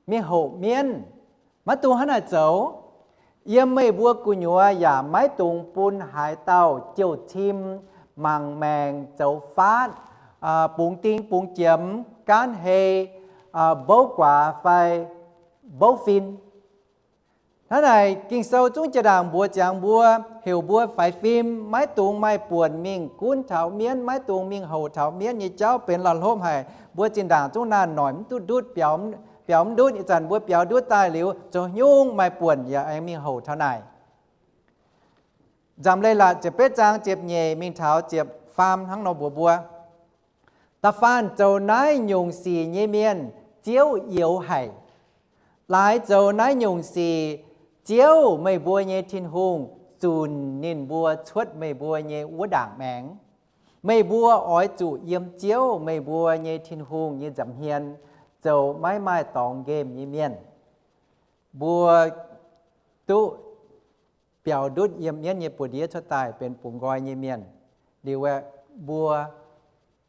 mingh houc mienv. Maiv dungx hnangv naaic zoux. Yiem meih mbuo gu'nyuoz yaac maiv dungx bun haaix dauh jouh cim, mangc maengc, zoux faatv, bungx ding bungx jiemx, gaanv hei, mbouv guaax fai mbouv fin. Hnangv naaic Ging-Sou zungv jiex ndaangc mbuox ziangx mbuo, heuc mbuo faix fim, maiv dungx maaih buonc mingh gunv taux mienv, maiv dungx mingh houc taux mienv nyei jauv benx la'hlopv haic. Mbuo zinh ndaangc zungv naanh noic mv duqv ndutv, biaux mv ndutv. Ih zanc mbuo biaux ndutv daaih liuz, zoux nyungc maaih buonc yaac aengx mingh houc taux naaic. Nzamc Leiz-Latc ziepc betv zaang ziepc nyeic mingh taux ziepc faam hnangv nor mbuox mbuo, da'faanh zoux naaiv nyungc sic nyei mienh Ziouv youx haic. Laaix zoux naaiv nyungc sic, Ziouv, meih mbuo nyei Tin-Hungh, zunc ninh mbuo cuotv meih mbuo nyei wuov ndaangc maengx. Meih mbuo oix zuqc yiem Ziouv, meih mbuo nyei Tin-Hungh, nyei nza'hmien zoux maiv maaih dorngx nqemh nyei mienh. Mbuo duqv biaux ndutv yiem mienv nyei buoz-ndiev cuotv daaih benx bungx nqoi nyei mienh. Liuz aeqv, mbuo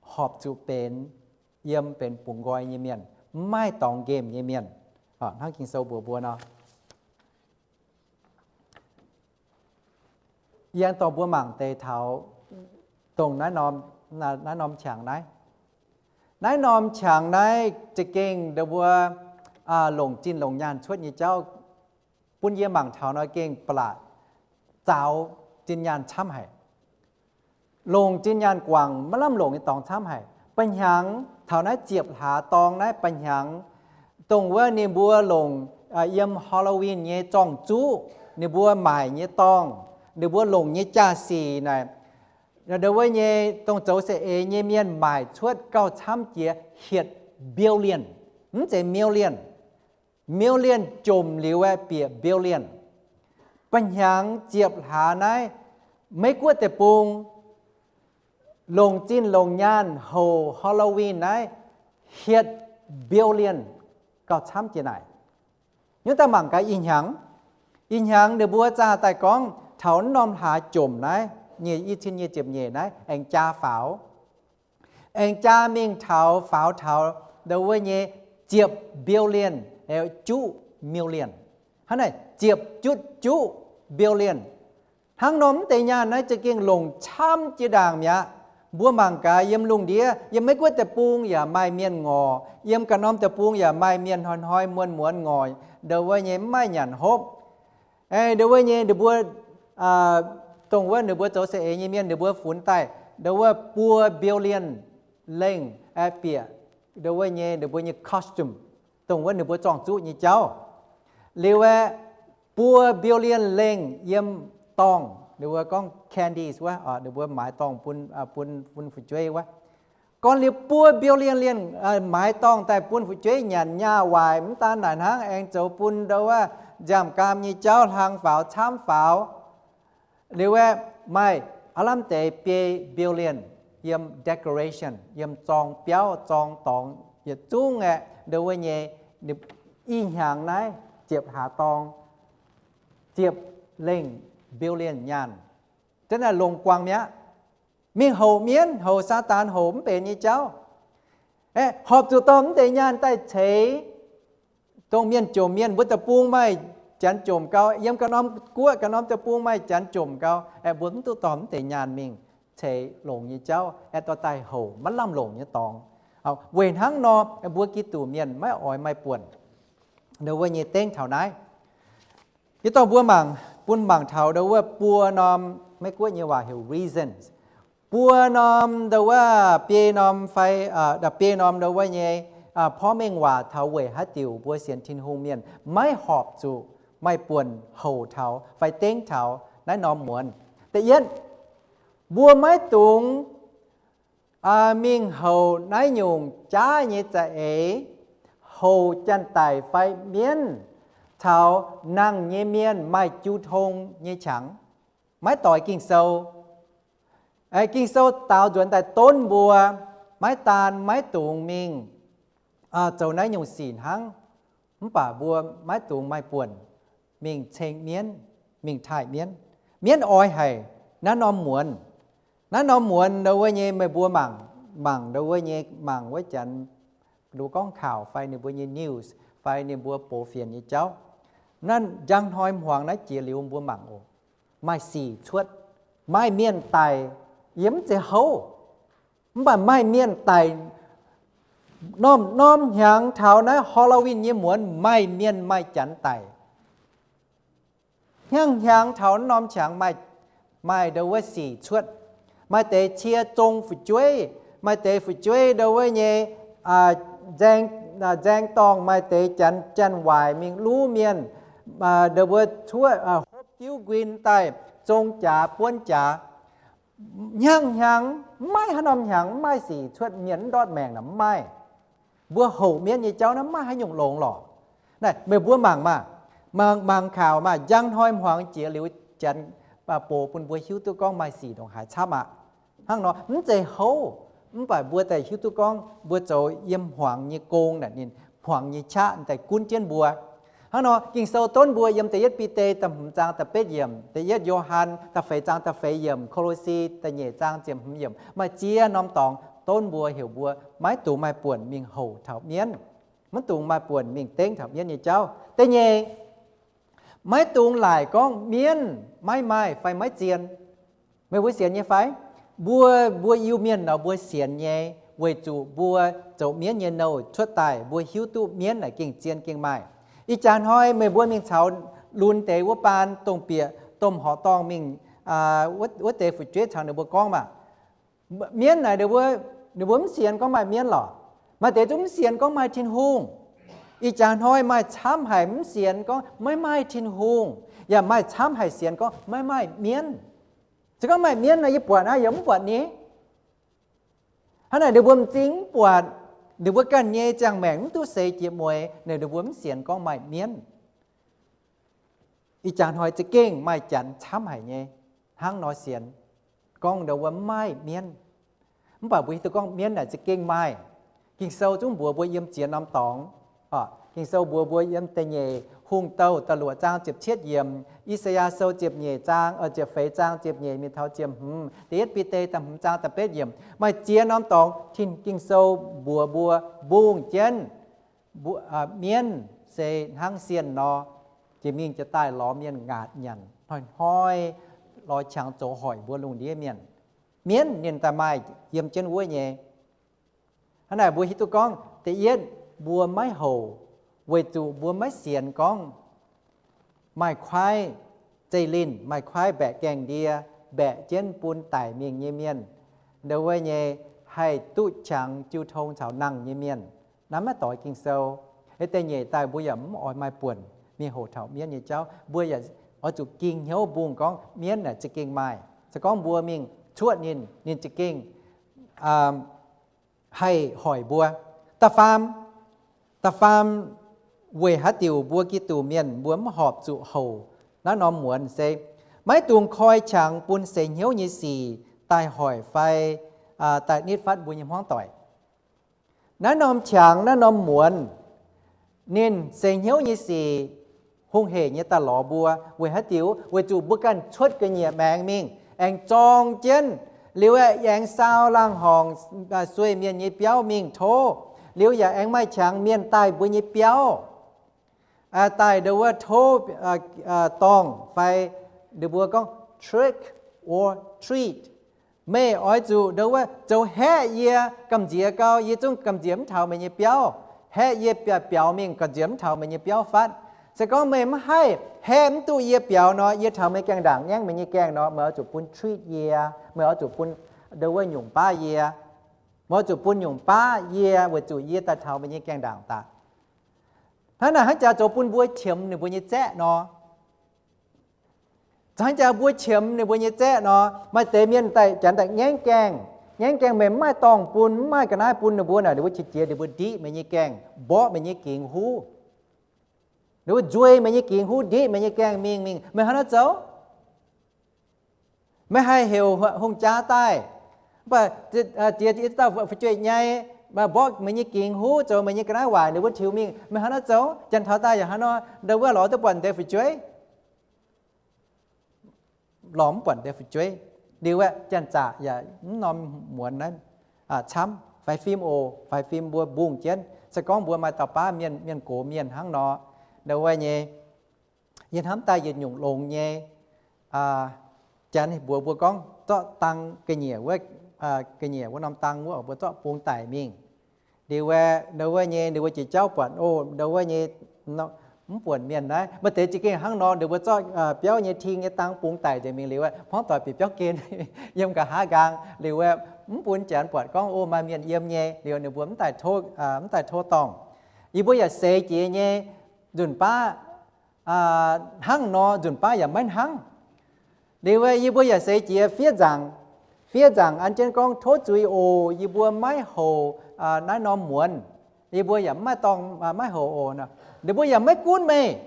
horpc zuqc benx yiem benx bungx nqoi nyei mienh, maiv maaih dorngx nqemh nyei mienh. Hnangv Ging-Sou mbuox mbuo nor, yie aengx dorh mbuo mangc deix taux dongh naaiv norm, naaiv norm qangx naaiv. Naaiv norm qangx naaiv za'gengh ndau mbuo longc zinh longc nyaanh cuotv nyei jauv. Bun yie mangc taux nor gengh ba'laqc zaaux zinh nyaanh camv haic. Longc zinh nyaanh guangc maiv lamh longc nyei dorngx camv haic. Ba'hnyangx taux naaiv ziepc hlaax dorng naaiv ba'hnyangx, dongh wuov ninh mbuo longc yiem Halloween nyei zorng-zuqv, ninh mbuo maaic nyei dorngh, ninh mbuo longc nyei jaa-sic naaic, ndau wuov nyei dongh zoux saeng-eix nyei mienh maaic cuotv gauh camv jiex hietc billion, mv zeiz million. Million jomc liuz aeqv, bieqc billion. Ba'hnyangx ziepc hlaax naaiv, Meiv Guoqv deic-bung longc zinh longc nyaanh houc Halloween naaiv hietc billion gauh camv jiex naaic. Nyungc daaih mangc gaax ih hnyangx. Ih hnyangx ninh mbuo zaah daaih gorngv taux norm hlaax jomc naaiv, nyic, i cin nyic ziepc nyeic naaiv aengx jaa faaux. Aengx jaa mingh taux faaux taux ndau wuov nyei ziepc billion, juqv million. Hnangv naaic ziepc juqv juqv billion. Hnangv norm mv deix nyaanh naaiv za'gengh longc camv jiex ndaangc mi'aqv. Mbuo mangc gaax yiem lungh ndiev, yiem Meiv Guoqv deic-bung yaac maaih mienh ngorc, yiem ganh norm deic-bung yaac maaih mienh hnoi-hnoi muonz-muonz ngorc, ndau wuov nyei mv maaih nyanc hopv. Ndau wuov nyei ninh mbuo dongh wuov ninh mbuo zoux saeng-eix nyei mienh ninh mbuo funx daaih ndau wuov buo billion lengh bieqc ndau wuov nyei ninh mbuo nyei costume, dongh wuov ninh mbuo zorng-zuqv nyei jauv. Liuz aeqv, buo billion lengh yiem dorngh, ninh mbuo gorngv candies wuov, ninh mbuo maaiz dorngh bun, bun, bun fu'jueiv wuov. Gorngv liuz buo billion lengh maaiz dorngh daaih bun fu'jueiv nyanc nyaah waaic, mv daan naaic hnangv, aengx zoux bun ndau wuov nziaamv-gaam nyei jauv hlang faaux camv faaux. Liuz aeqv, maaih aav lamh deix biei billion yiem decoration, yiem zorng biauv, zorng dorngx, yietc zungv aeqv, ndau wuov nyei ih hnyangx naaiv ziepc hlaax dorng, ziepc lengh billion nyaanh. Za'naaiv longc guangc mi'aqv. Mingh houc mienv, houc Saadaan, houc mv benx nyei jauv. Horpc zuqc dorh mv deix nyaanh daaih ceix dongh mienh jomc mienh. Mbuo deic-bung maaih janx jomc gau, yiem ganh norm guoqv ganh norm deic-bung maaih janx jomc gau, aeqv, mbuo mv duqv dorh mv deix nyaanh mingh ceix longc nyei jauv, aeqv, dorh daaih houc maiv lamh longc nyei dorngx. Weic hnangv nor, mbuo Giduc mienh maiv oix maaih buonc ndau wuov nyei dengv taux naaiv. Yie dorh mbuo mangc, bun mangc taux ndau wuov buo norm, Meiv Guoqv nyei waac heuc reasons. Buo norm ndau wuov, biei norm fai, biei norm ndau wuov nyei porv mengh waac taux weic haaix diuc mbuo sienx Tin-Hungh mienh maiv horpc zuqc maaih buonc houc taux fai dengv taux naaiv norm muonz. Da'yietv, mbuo maiv dungx mingh houc naaiv nyungc jaav nyei za'eix, houc janx-daic fai mienv caux nangh nyei mienh maaih jiu tong nyei qangx. Maiv doix Ging-Sou. Ging-Sou daaux nzuonx daaih donv mbuo maiv daan maiv dungx mingh zoux naaiv nyungc sic hnangv, mv baac mbuo maiv dungx maaih buonc mingh ceng mienv, mingh taaih mienv. Mienv oix haic naaiv norm muonz. Naaiv norm muonz ndau wuov nyei meih mbuo mangc, mangc ndau wuov nyei, mangc wuov janx, ninh mbuo gorngv ข่าว fai ninh mbuo nyei news fai ninh mbuo box fienx nyei jauv. Naaiv njang hnoi hmuangx naaiv jiex liuz mbuo mangc oc, maaih sic cuotv, maaih mienh daic, yie mv zeiz houv. Mv baac maaih mienh daic, norm-norm hnyangx taux naaiv Halloween nyei muonz maaih mienh maaih janx daic. Hnyangx-hnyangx taux norm qangx maaih, maaih ndo wuov sic cuotv. Maaih deix cie zong fu'jueiv, maaih deix fu'jueiv ndo wuov nyei nzaeng, nzaeng dorngh, maaih deix janx janx-waaic mingh luv mienh, ndo wuov cuotv, hopv diuv nquin daaih zong jaax buonv jaax. Hnyangx-hnyangx, mv maaih haaix norm hnyangx mv maaih sic cuotv, mienh mv ndortv maengc naaic mv maaih. Mbuo houc mienv nyei jauv naaiv mv maaih haaix nyungc longx lorqc. Naaiv meih mbuo mangc maah, mangc, mangc kaux maah, njang hnoi hmuangx jiex liuz janx box bun mbuo hiuv duqv gorngv maaih sic ndongc haaix camv aqv. Hnangv nor mv zeiz houv, mv baac mbuo daaih hiuv duqv gorngv mbuo zoux yiem hmuangx nyei gong naaic ninh hmuangx nyei qaqv daaih gunv jienv mbuo. Hnangv nor Ging-Sou donv mbuo yiem da'yietv Bide da'hmz zaang da'betv yiemc, da'yietv Yo^han da'feix zaang da'feix yiemc, Ko^lo^si da'nyeic zaang ziepc hmz yiemc, maaih ziex norm dorngx donv mbuo heuc mbuo maiv dungx maaih buonc mingh houc taux mienv, maiv dungx maaih buonc mingh dengv taux mienv nyei jauv. Da'nyeic, maiv dungx laaic gorngv mienv maiv maaih fai maiv zien. Meih mbuo sienx nyei fai? Mbuo, mbuo Iu-Mienh nor mbuo sienx nyei, weic zuqc mbuo zoux mienv nyei nouh cuotv daaih, mbuo hiuv duqv mienv naaic gengh zien gengh maaih. Ih jaax hnoi meih mbuo mingh caux lunx deix wuov baan dongh bieqc domh horqc dorngh mingh, wuov deix fu'jueiv caux ninh mbuo gorngv maah, mienv naaic ninh mbuo, ninh mbuo mv sienx gorngv maaih mienv lorqc. Maaih deix zungv mv sienx gorngv maaih Tin-Hungh. Ih jaax hnoi maaih camv haic mv sienx gorngv maiv maaih Tin-Hungh, yaac maaih camv haic sienx gorngv maiv maaih mienv. Se gorngv maaih mienv nor, yie buatc aqv, yaac mv buatc ni. Hnangv naaic ninh mbuo m'zing mv buatc, ninh mbuo ganh nyei ziangh maengc mv duqv seix jiex mueiz, ninh mbuo mv sienx gorngv maaih mienv. Ih jaax hnoi za'gengh maaih janx camv haic nyei hnangv nor sienx gorngv ndo wuov mv maaih mienv. Mv baac mbuo hiuv duqv gorngv mienv naaic za'gengh maaih. Ging-Sou zungv mbuox mbuo yiem ziex norm dorngx. Ging-Sou mbuox mbuo yiem da'nyeic Hungh Douh da'luoqc zaang ziepc cietv yiemc, I^saa^yaa Sou ziepc nyeic zaang, ziepc feix zaang ziepc nyeic mingh taux ziepc hmz, da'yietv Bide da'hmz zaang da'betv yiemc, maaih ziex norm dorngx Tin Ging-Sou mbuox mbuo mbungh jienv mienv se hnangv sienh nor, jiex mingh jiex daaih lorz mienh ngaatc nyanc, hnoi-hnoi lorz qangx zoux hoic mbuo lungh ndiev mienh. Mienv ninh daaih maaih yiem jienv wuov nyei. Hnangv naaic mbuo hiuv duqv gorngv da'yietv mbuo maiv houc weic zuqc mbuo maiv sienx gorngv maaih kuaaiv zeiv-linh, maaih kuaaiv mbaeqc gaengh ndie, mbaeqc jienv bun daic mingh nyei mienh, ndo wuov nyei haih duqv qangx jiu tong caux nangh nyei mienh. Naaiv maiv doix Ging-Sou. Da'nyeic daaih mbuo yaac mv oix maaih buonc mingh houc taux mienv nyei jauv. Mbuo yaac oix zuqc ging hnyouv mbungh gorngv mienv naaic za'gengh maaih. Se gorngv mbuo mingh cuotv ninh, ninh za'gengh haih hoic mbuo. Da'faam, da'faam, weic haaix diuc mbuo Giduc mienh mbuo mv horpc zuqc houc naaiv norm muonz se maiv dungx koi qangx bun seix hnyouv nyei sic daaih hoic fai daaih nitv fatv mbuo nyei hmuangv doic. Naaiv norm qangx, naaiv norm muonz, ninh seix hnyouv nyei sic hungh hec nyei daaih lorz mbuo. Weic haaix diuc? Weic zuqc mbuo ganh cuotv ga'nyiec maengx mingh, aengx zorng jienv, liuz aengx saau laangh horngc sueih mienh nyei biauv mingh tov, liuz yaac aengx maaih qangx mienh daaih mbuo nyei biauv, daaih ndo wuov tov dorngh fai ninh mbuo gorngv trick or treat. Meih oix zuqc ndo wuov zoux haeqv yie gamh nziex gau, yie zungv gamh nziex mv taux meih nyei biauv. Haeqv yie biaux mingh gamh nziex mv taux meih nyei biauv fatv. Se gorngv meih mv haih haeqv mv duqv yie biaux nor, yie taux meih gaengh ndaangc ngaengv meih nyei gaengh nor, meih oix zuqc bun treat yie, meih oix zuqc bun ndo wuov nyungc baav yie, meih oix zuqc bun nyungc baav yie weic zuqc yie daaih taux meih nyei gaengh ndaangc daaih. Hnangv naaic hnangv jaax zoux bun mbuo qiemx ninh mbuo nyei zaeqv nor. Hnangv jaax mbuo qiemx ninh mbuo nyei zaeqv nor, maaih deix mienh daaih janx daaih ngaengv gaengh, ngaengv gaengh meih mv maaih dorngh bun, mv maaih ga'naaiv bun ninh mbuo naaic, ninh mbuo qiex jiez ninh mbuo ndiqv meih nyei gaengh, mborqv meih nyei gingx huv. Ninh mbuo nzueih meih nyei gingx huv, ndiqv meih nyei gaengh mingh mingh. Meih hnangv naaiv zoux? Meih haih heuc hungh jaa daaih, mv baac jiex dauh fu'jueiv nyei, mborqv meih nyei gingx huv, zoux meih nyei ga'naaiv waaic, ninh mbuo tiux mingh. Meih hnangv naaiv zoux? Janx taux daaih yaac hnangv nor, ndo wuov lorz duqv buatc deix fu'jueiv, lorz mv buatc deix fu'jueiv. Liuz aeqv, janx-zaqc yaac mv norm muonz naaiv camv. Faix fim oc, faix fim mbuo mbungh jienv. Se gorngv mbuo maaih dauh baav mienh, mienh gox mienh hnangv nor, ndau wuov nyei, yie hnamv daaih yietc nyungc longx nyei, janx mbuox mbuo gorngv zorqv dang ga'nyiec wuov, ga'nyiec wuov norm dang wuov mbuo zorqv bungx daic mingh. Liuz wuov, ndau wuov nyei, ninh mbuo jiex jauv buatc, o, ndau wuov nyei, mv buonc mienh naaiv. Maaih deix za'gengh hnangv nor, ninh mbuo zorqv biauv nyei ting nyei dang bungx daic nzengc mingh liuz, hmuangv doic bieqc biauv gen yiem nqa'haav nqaang. Liuz wuov, mv bun janx buatc gorngv, o, maaih mienh yiem nyei. Liuz ninh mbuo mv daaih tov, mv daaih tov dorngh. Yie mbuo yaac seix jiex nyei, nzunc baav hnangv nor, nzunc baav yaac maiv hnangv. Liuz wuov, yie mbuo yaac seix jiex fiev nzaangc, fiev nzaangc an jienv gorngv, tov zuiz oc, yie mbuo maiv houc naaiv norm muonz. Yie mbuo yaac mv maaih dorngh, maiv houc oc. Ninh mbuo yaac maiv gunv meih,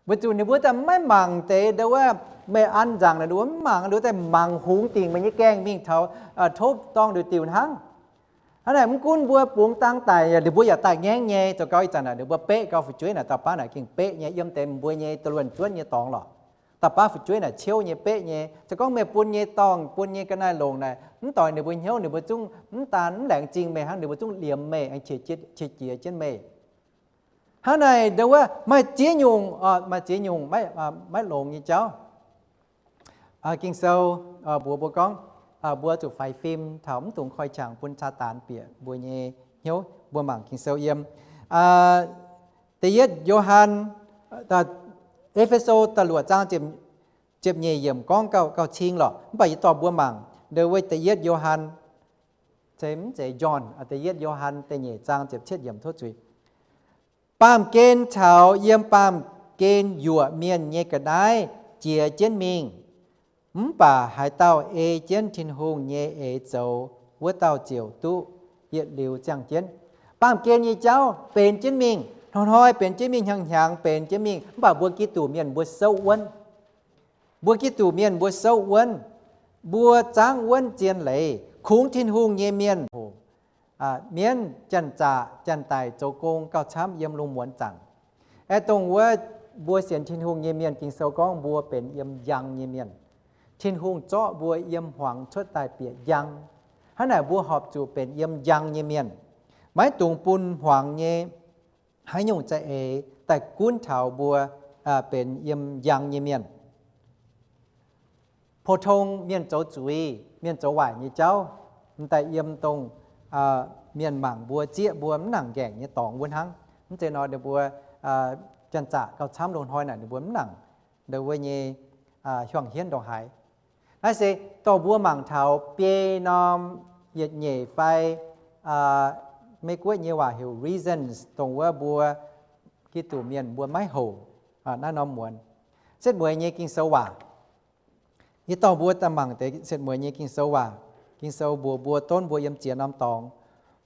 weic zuqc ninh mbuo daaih maiv mangc deix. Ndau wuov, meih an nzaangc naaic, ninh mbuo mv mangc, ninh mbuo daaih mangc hungx dingc meih nyei gaengh mingh taux tov dorngh nduqc diuc hnangv. Hnangv naaic, mv gunv mbuo bungx dang daic, ninh mbuo yaac daaih ngaengv nyei. Zoux gau ih zanc naaic, ninh mbuo beqv gau fu'jueiv naaic, dauh baav naaic gengh beqv nyei, yiem deix mbuo nyei duqv luonx juonv nyei dorngx lorqc. Dauh baav fu'jueiv naaic ciouv nyei, beqv nyei. Se gorngv meih bun nyei dorngh, bun nyei ga'naaiv-longc naaic, mv doix ninh mbuo hnyouv, ninh mbuo zungv mv daan mv laengz zingh meih hnangv, ninh mbuo zungv liemh meih, qiex jiez jienv meih. Hnangv naaic, ndau wuov maaih ziex nyungc, maaih ziex nyungc maiv longx nyei jauv. Ging-Sou mbuox mbuo gorngv, mbuo zuqc faix fim taux mv dungx koi qangx bun Saadaan bieqc mbuo nyei hnyouv. Mbuo mangc Ging-Sou yiem Da'yietv Yo^han, E^fe^so da'luoqc zaang ziepc nyeic yiemc gorngv gauh, gauh cing lorqc. Mv baac yie dorh mbuo mangc ndau wuov Da'yietv Yo^han, se mv zeiz John, Da'yietv Yo^han da'nyeic zaang ziepc cietv yiemc, tov zuiz. Baamh gen caux yiem baamh gen yuoqc mienh nyei ga'naaiv jiex jienv mingh, mv baac haaix dauh ei jienv Tin-Hungh nyei eix zoux, wuov dauh ziouc duqv yietc liuz ziangh jienv. Baamh gen nyei jauv benx jienv mingh, hnoi-hnoi benx jienv mingh, hnyangx-hnyangx benx jienv mingh, mv baac mbuo Giduc mienh mbuo souv wuonv. Mbuo Giduc mienh mbuo souv wuonv, mbuo zaangv wuonv zien leiz, kungx Tin-Hungh nyei mienh hoc, mienv, janx-zaqc, janx-daic zoux gong gauh camv yiem lungh muonz zanc. Aeqv, dongh wuov mbuo sienx Tin-Hungh nyei mienh, Ging-Sou gorngv mbuo benx yiem njang nyei mienh. Tin-Hungh zorqv mbuo yiem hmuangx cuotv daaih bieqc njang. Hnangv naaic mbuo horpc zuqc benx yiem njang nyei mienh, maiv dungx bun hmuangx nyei haaix nyungc za'eix daaih gunv taux mbuo benx yiem njang nyei mienh. Pou-tong mienh zoux zuiz, mienh zoux waaic nyei jauv, m'daaih yiem dongh mienh mangc mbuo, zieqv mbuo mv nangc nqaengc nyei dorngx wuov hnangv. Mv zeiz nor ninh mbuo janx-zaqc gauh camv, loz-hnoi naaic ninh mbuo mv nangc ndau wuov nyei hiuang hienv ndongc haaix. Naaiv se dorh mbuo mangc taux biei norm yietc nyeic fai Meiv-Guoqv nyei waac heuc reasons, dongh wuov mbuo Giduc mienh mbuo maiv houc naaiv norm muonz. Setv mueiz nyei Ging-Sou waac. Yie dorh mbuo daaih mangc deix setv mueiz nyei Ging-Sou waac. Ging-Sou mbuox mbuo, donv mbuo yiem ziex norm dorngx,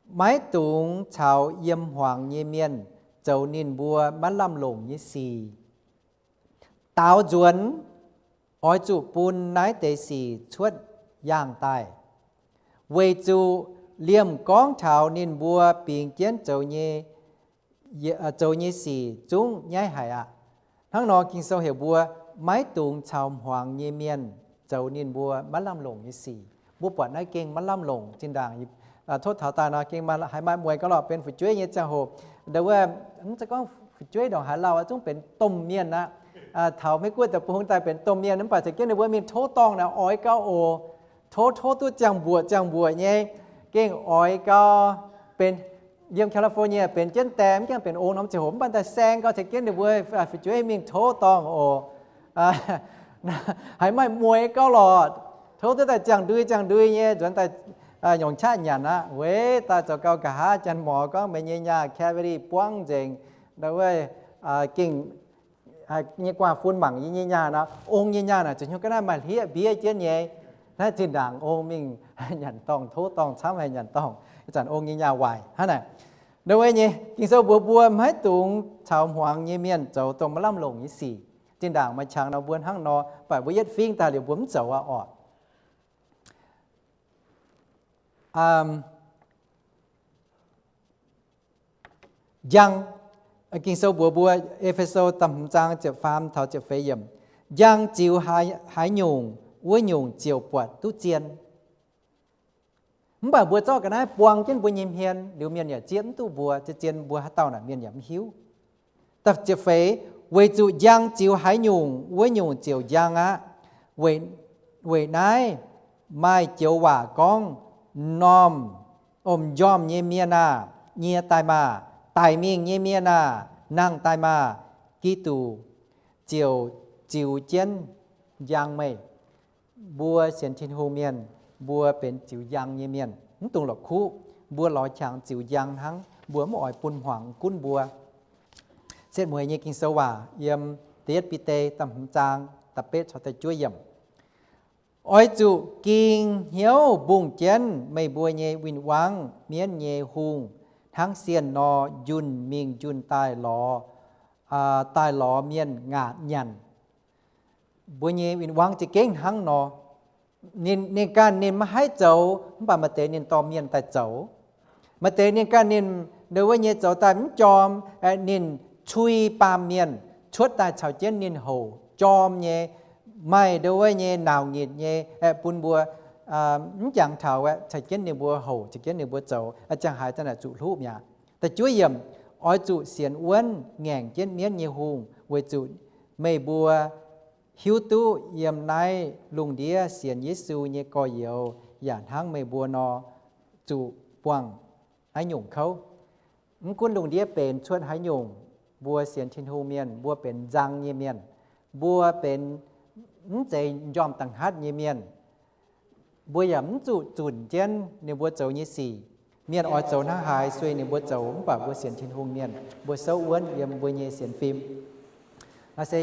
maiv dungx caux yiem hmuangx nyei mienh zoux ninh mbuo maiv lamh longc nyei sic. Daaux nzuonx oix zuqc bun naaiv deix sic cuotv yaangh daaih, weic zuqc liemh gorngv taux ninh mbuo bingx jienv zoux nyei, zoux nyei sic zungv nyaiv haic aqv. Hnangv nor Ging-Sou heuc mbuo maiv dungx caux hmuangx nyei mienh zoux ninh mbuo maiv lamh longc nyei sic. Mbuo buatc naaiv gengh maiv lamh longc zinh ndaangc. Tov taux daaih nor gengh haiz maaih mueiz gauh lorqc benx fu'jueiv nyei ziangh hoc, ndau wuov, mv zeiz gorngv fu'jueiv ndongc haaix lauh, zungv benx domh mienh aqv. Taux Meiv-Guoqv deic-bung daaih benx domh mienh, mv baac caux jienv ninh mbuo mingh tov dorngh naaic oix gauh oc. Tov, tov duqv ziangh mbuoqc ziangh mbuoqc nyei, gengh oix gauh benx, yiem California benx jienv die, mv gaengh benx ong norm ziangh hoc, mv baac daaih saeng gauh caux jienv ninh mbuo fu'jueiv mingh tov dorngh oc. Haiz maaih mueiz gauh lorqc. Tov duqv daaih ziangh ndui ziangh ndui nyei nzuonx daaih nyungc qaqv nyanc aqv. Weic daaih zoux gau nqa'haav janx-morc gorngv meih nyei nyaah cavity buangv nzengc, ndau wuov, gengh nyei guaax fun mangc yie nyei nyaah nor, ong nyei nyaah naaic zuqc hnyouv ga'naaiv maaih hlieqv mbiev jienv nyei. Naaiv zinh ndaangc ong mingh nyanc dorngh, tov dorngh camv haih nyanc dorngh. Ih zanc ong nyei nyaah waaic hnangv naaic. Ndau wuov nyei Ging-Sou mbuox mbuo maiv dungx caux hmuangx nyei mienh zoux dongh maiv lamh longc nyei sic. Zinh ndaangc maaih qangx nor mbuo hnangv nor, mv baac mbuo yietv fingx daaih liuz mbuo mv zoux aqv orqc. Njang, Ging-Sou mbuox mbuo, E^fe^so da'hmz zaang ziepc faam taux ziepc feix yiemc, njang ziux haaix nyungc, wuov nyungc ziouc buatc duqv zien. Mv baac mbuo zorqv ga'naaiv buang jienv mbuo nyei hmien, liuz mienh yaac zieqv mv duqv mbuo, zien zien mbuo haaix dauh naaic mienh yaac mv hiuv. Da'ziepc feix, weic zuqc njang ziux haaix nyungc, wuov nyungc ziouc njang aqv. Weic, weic naaiv maaih joux waac gorngv, M'normh, m'njormh nyei mienh aah! Nyie daaih maah! Daic mingh nyei mienh aah! Nangh daaih maah! Giduc ziouc ziux jienv njang meih. Mbuo sienx Tin-Hungh mienh, mbuo benx ziux njang nyei mienh, mv dungx la'kuqv. Mbuo lorz qangx ziux njang hnangv, mbuo mv oix bun hmuangx gunv mbuo. Setv mueiz nyei Ging-Sou waac yiem da'yietv Bide da'hmz zaang da'betv caux da'juov yiemc. Oix zuqc ging hnyouv mbungh jienv meih mbuo nyei win-wangv, mienv nyei hungh, hnangv sienh nor, njunh mingh njunh daaih lorz, daaih lorz mienh ngaatc nyanc. Mbuo nyei win-wangv za'gengh hnangv nor. Ninh, ninh ganh ninh maiv haih zoux, mv baac maaih deix ninh dorh mienh daaih zoux. Maaih deix ninh ganh ninh ndo wuov nyei zoux daaih mv jorm, ninh cui baamh mienh cuotv daaih caux jienv ninh houc jorm nyei. Maaih ndo wuov nyei nauc nyitc nyei, bun mbuo mv jangx taux, caux jienv ninh mbuo houc, caux jienv ninh mbuo zoux, ziangh haaix zanc naaic zuqc hluqv mi'aqv. Da'juov yiemc, oix zuqc sienx wuonv ngaengc jienv mienv nyei hungh, weic zuqc meih mbuo hiuv duqv yiem naaiv lungh ndiev sienx Yesu nyei gorx-youz yaac hnangv meih mbuo nor, zuqc buangh haaix nyungc kouv. Mv gunv lungh ndiev benx cuotv haaix nyungc, mbuo sienx Tin-Hungh mienh, mbuo benx nzang nyei mienh, mbuo benx mv zeiz m'njormh da'hngatv nyei mienh. Mbuo yaac mv zuqc zunc jienv ninh mbuo zoux nyei sic. Mienh oix zoux hnangv haaix sueih ninh mbuo zoux, mv baac mbuo sienx Tin-Hungh mienh, mbuo souv wuonv yiem mbuo nyei sienx fim. Naaiv se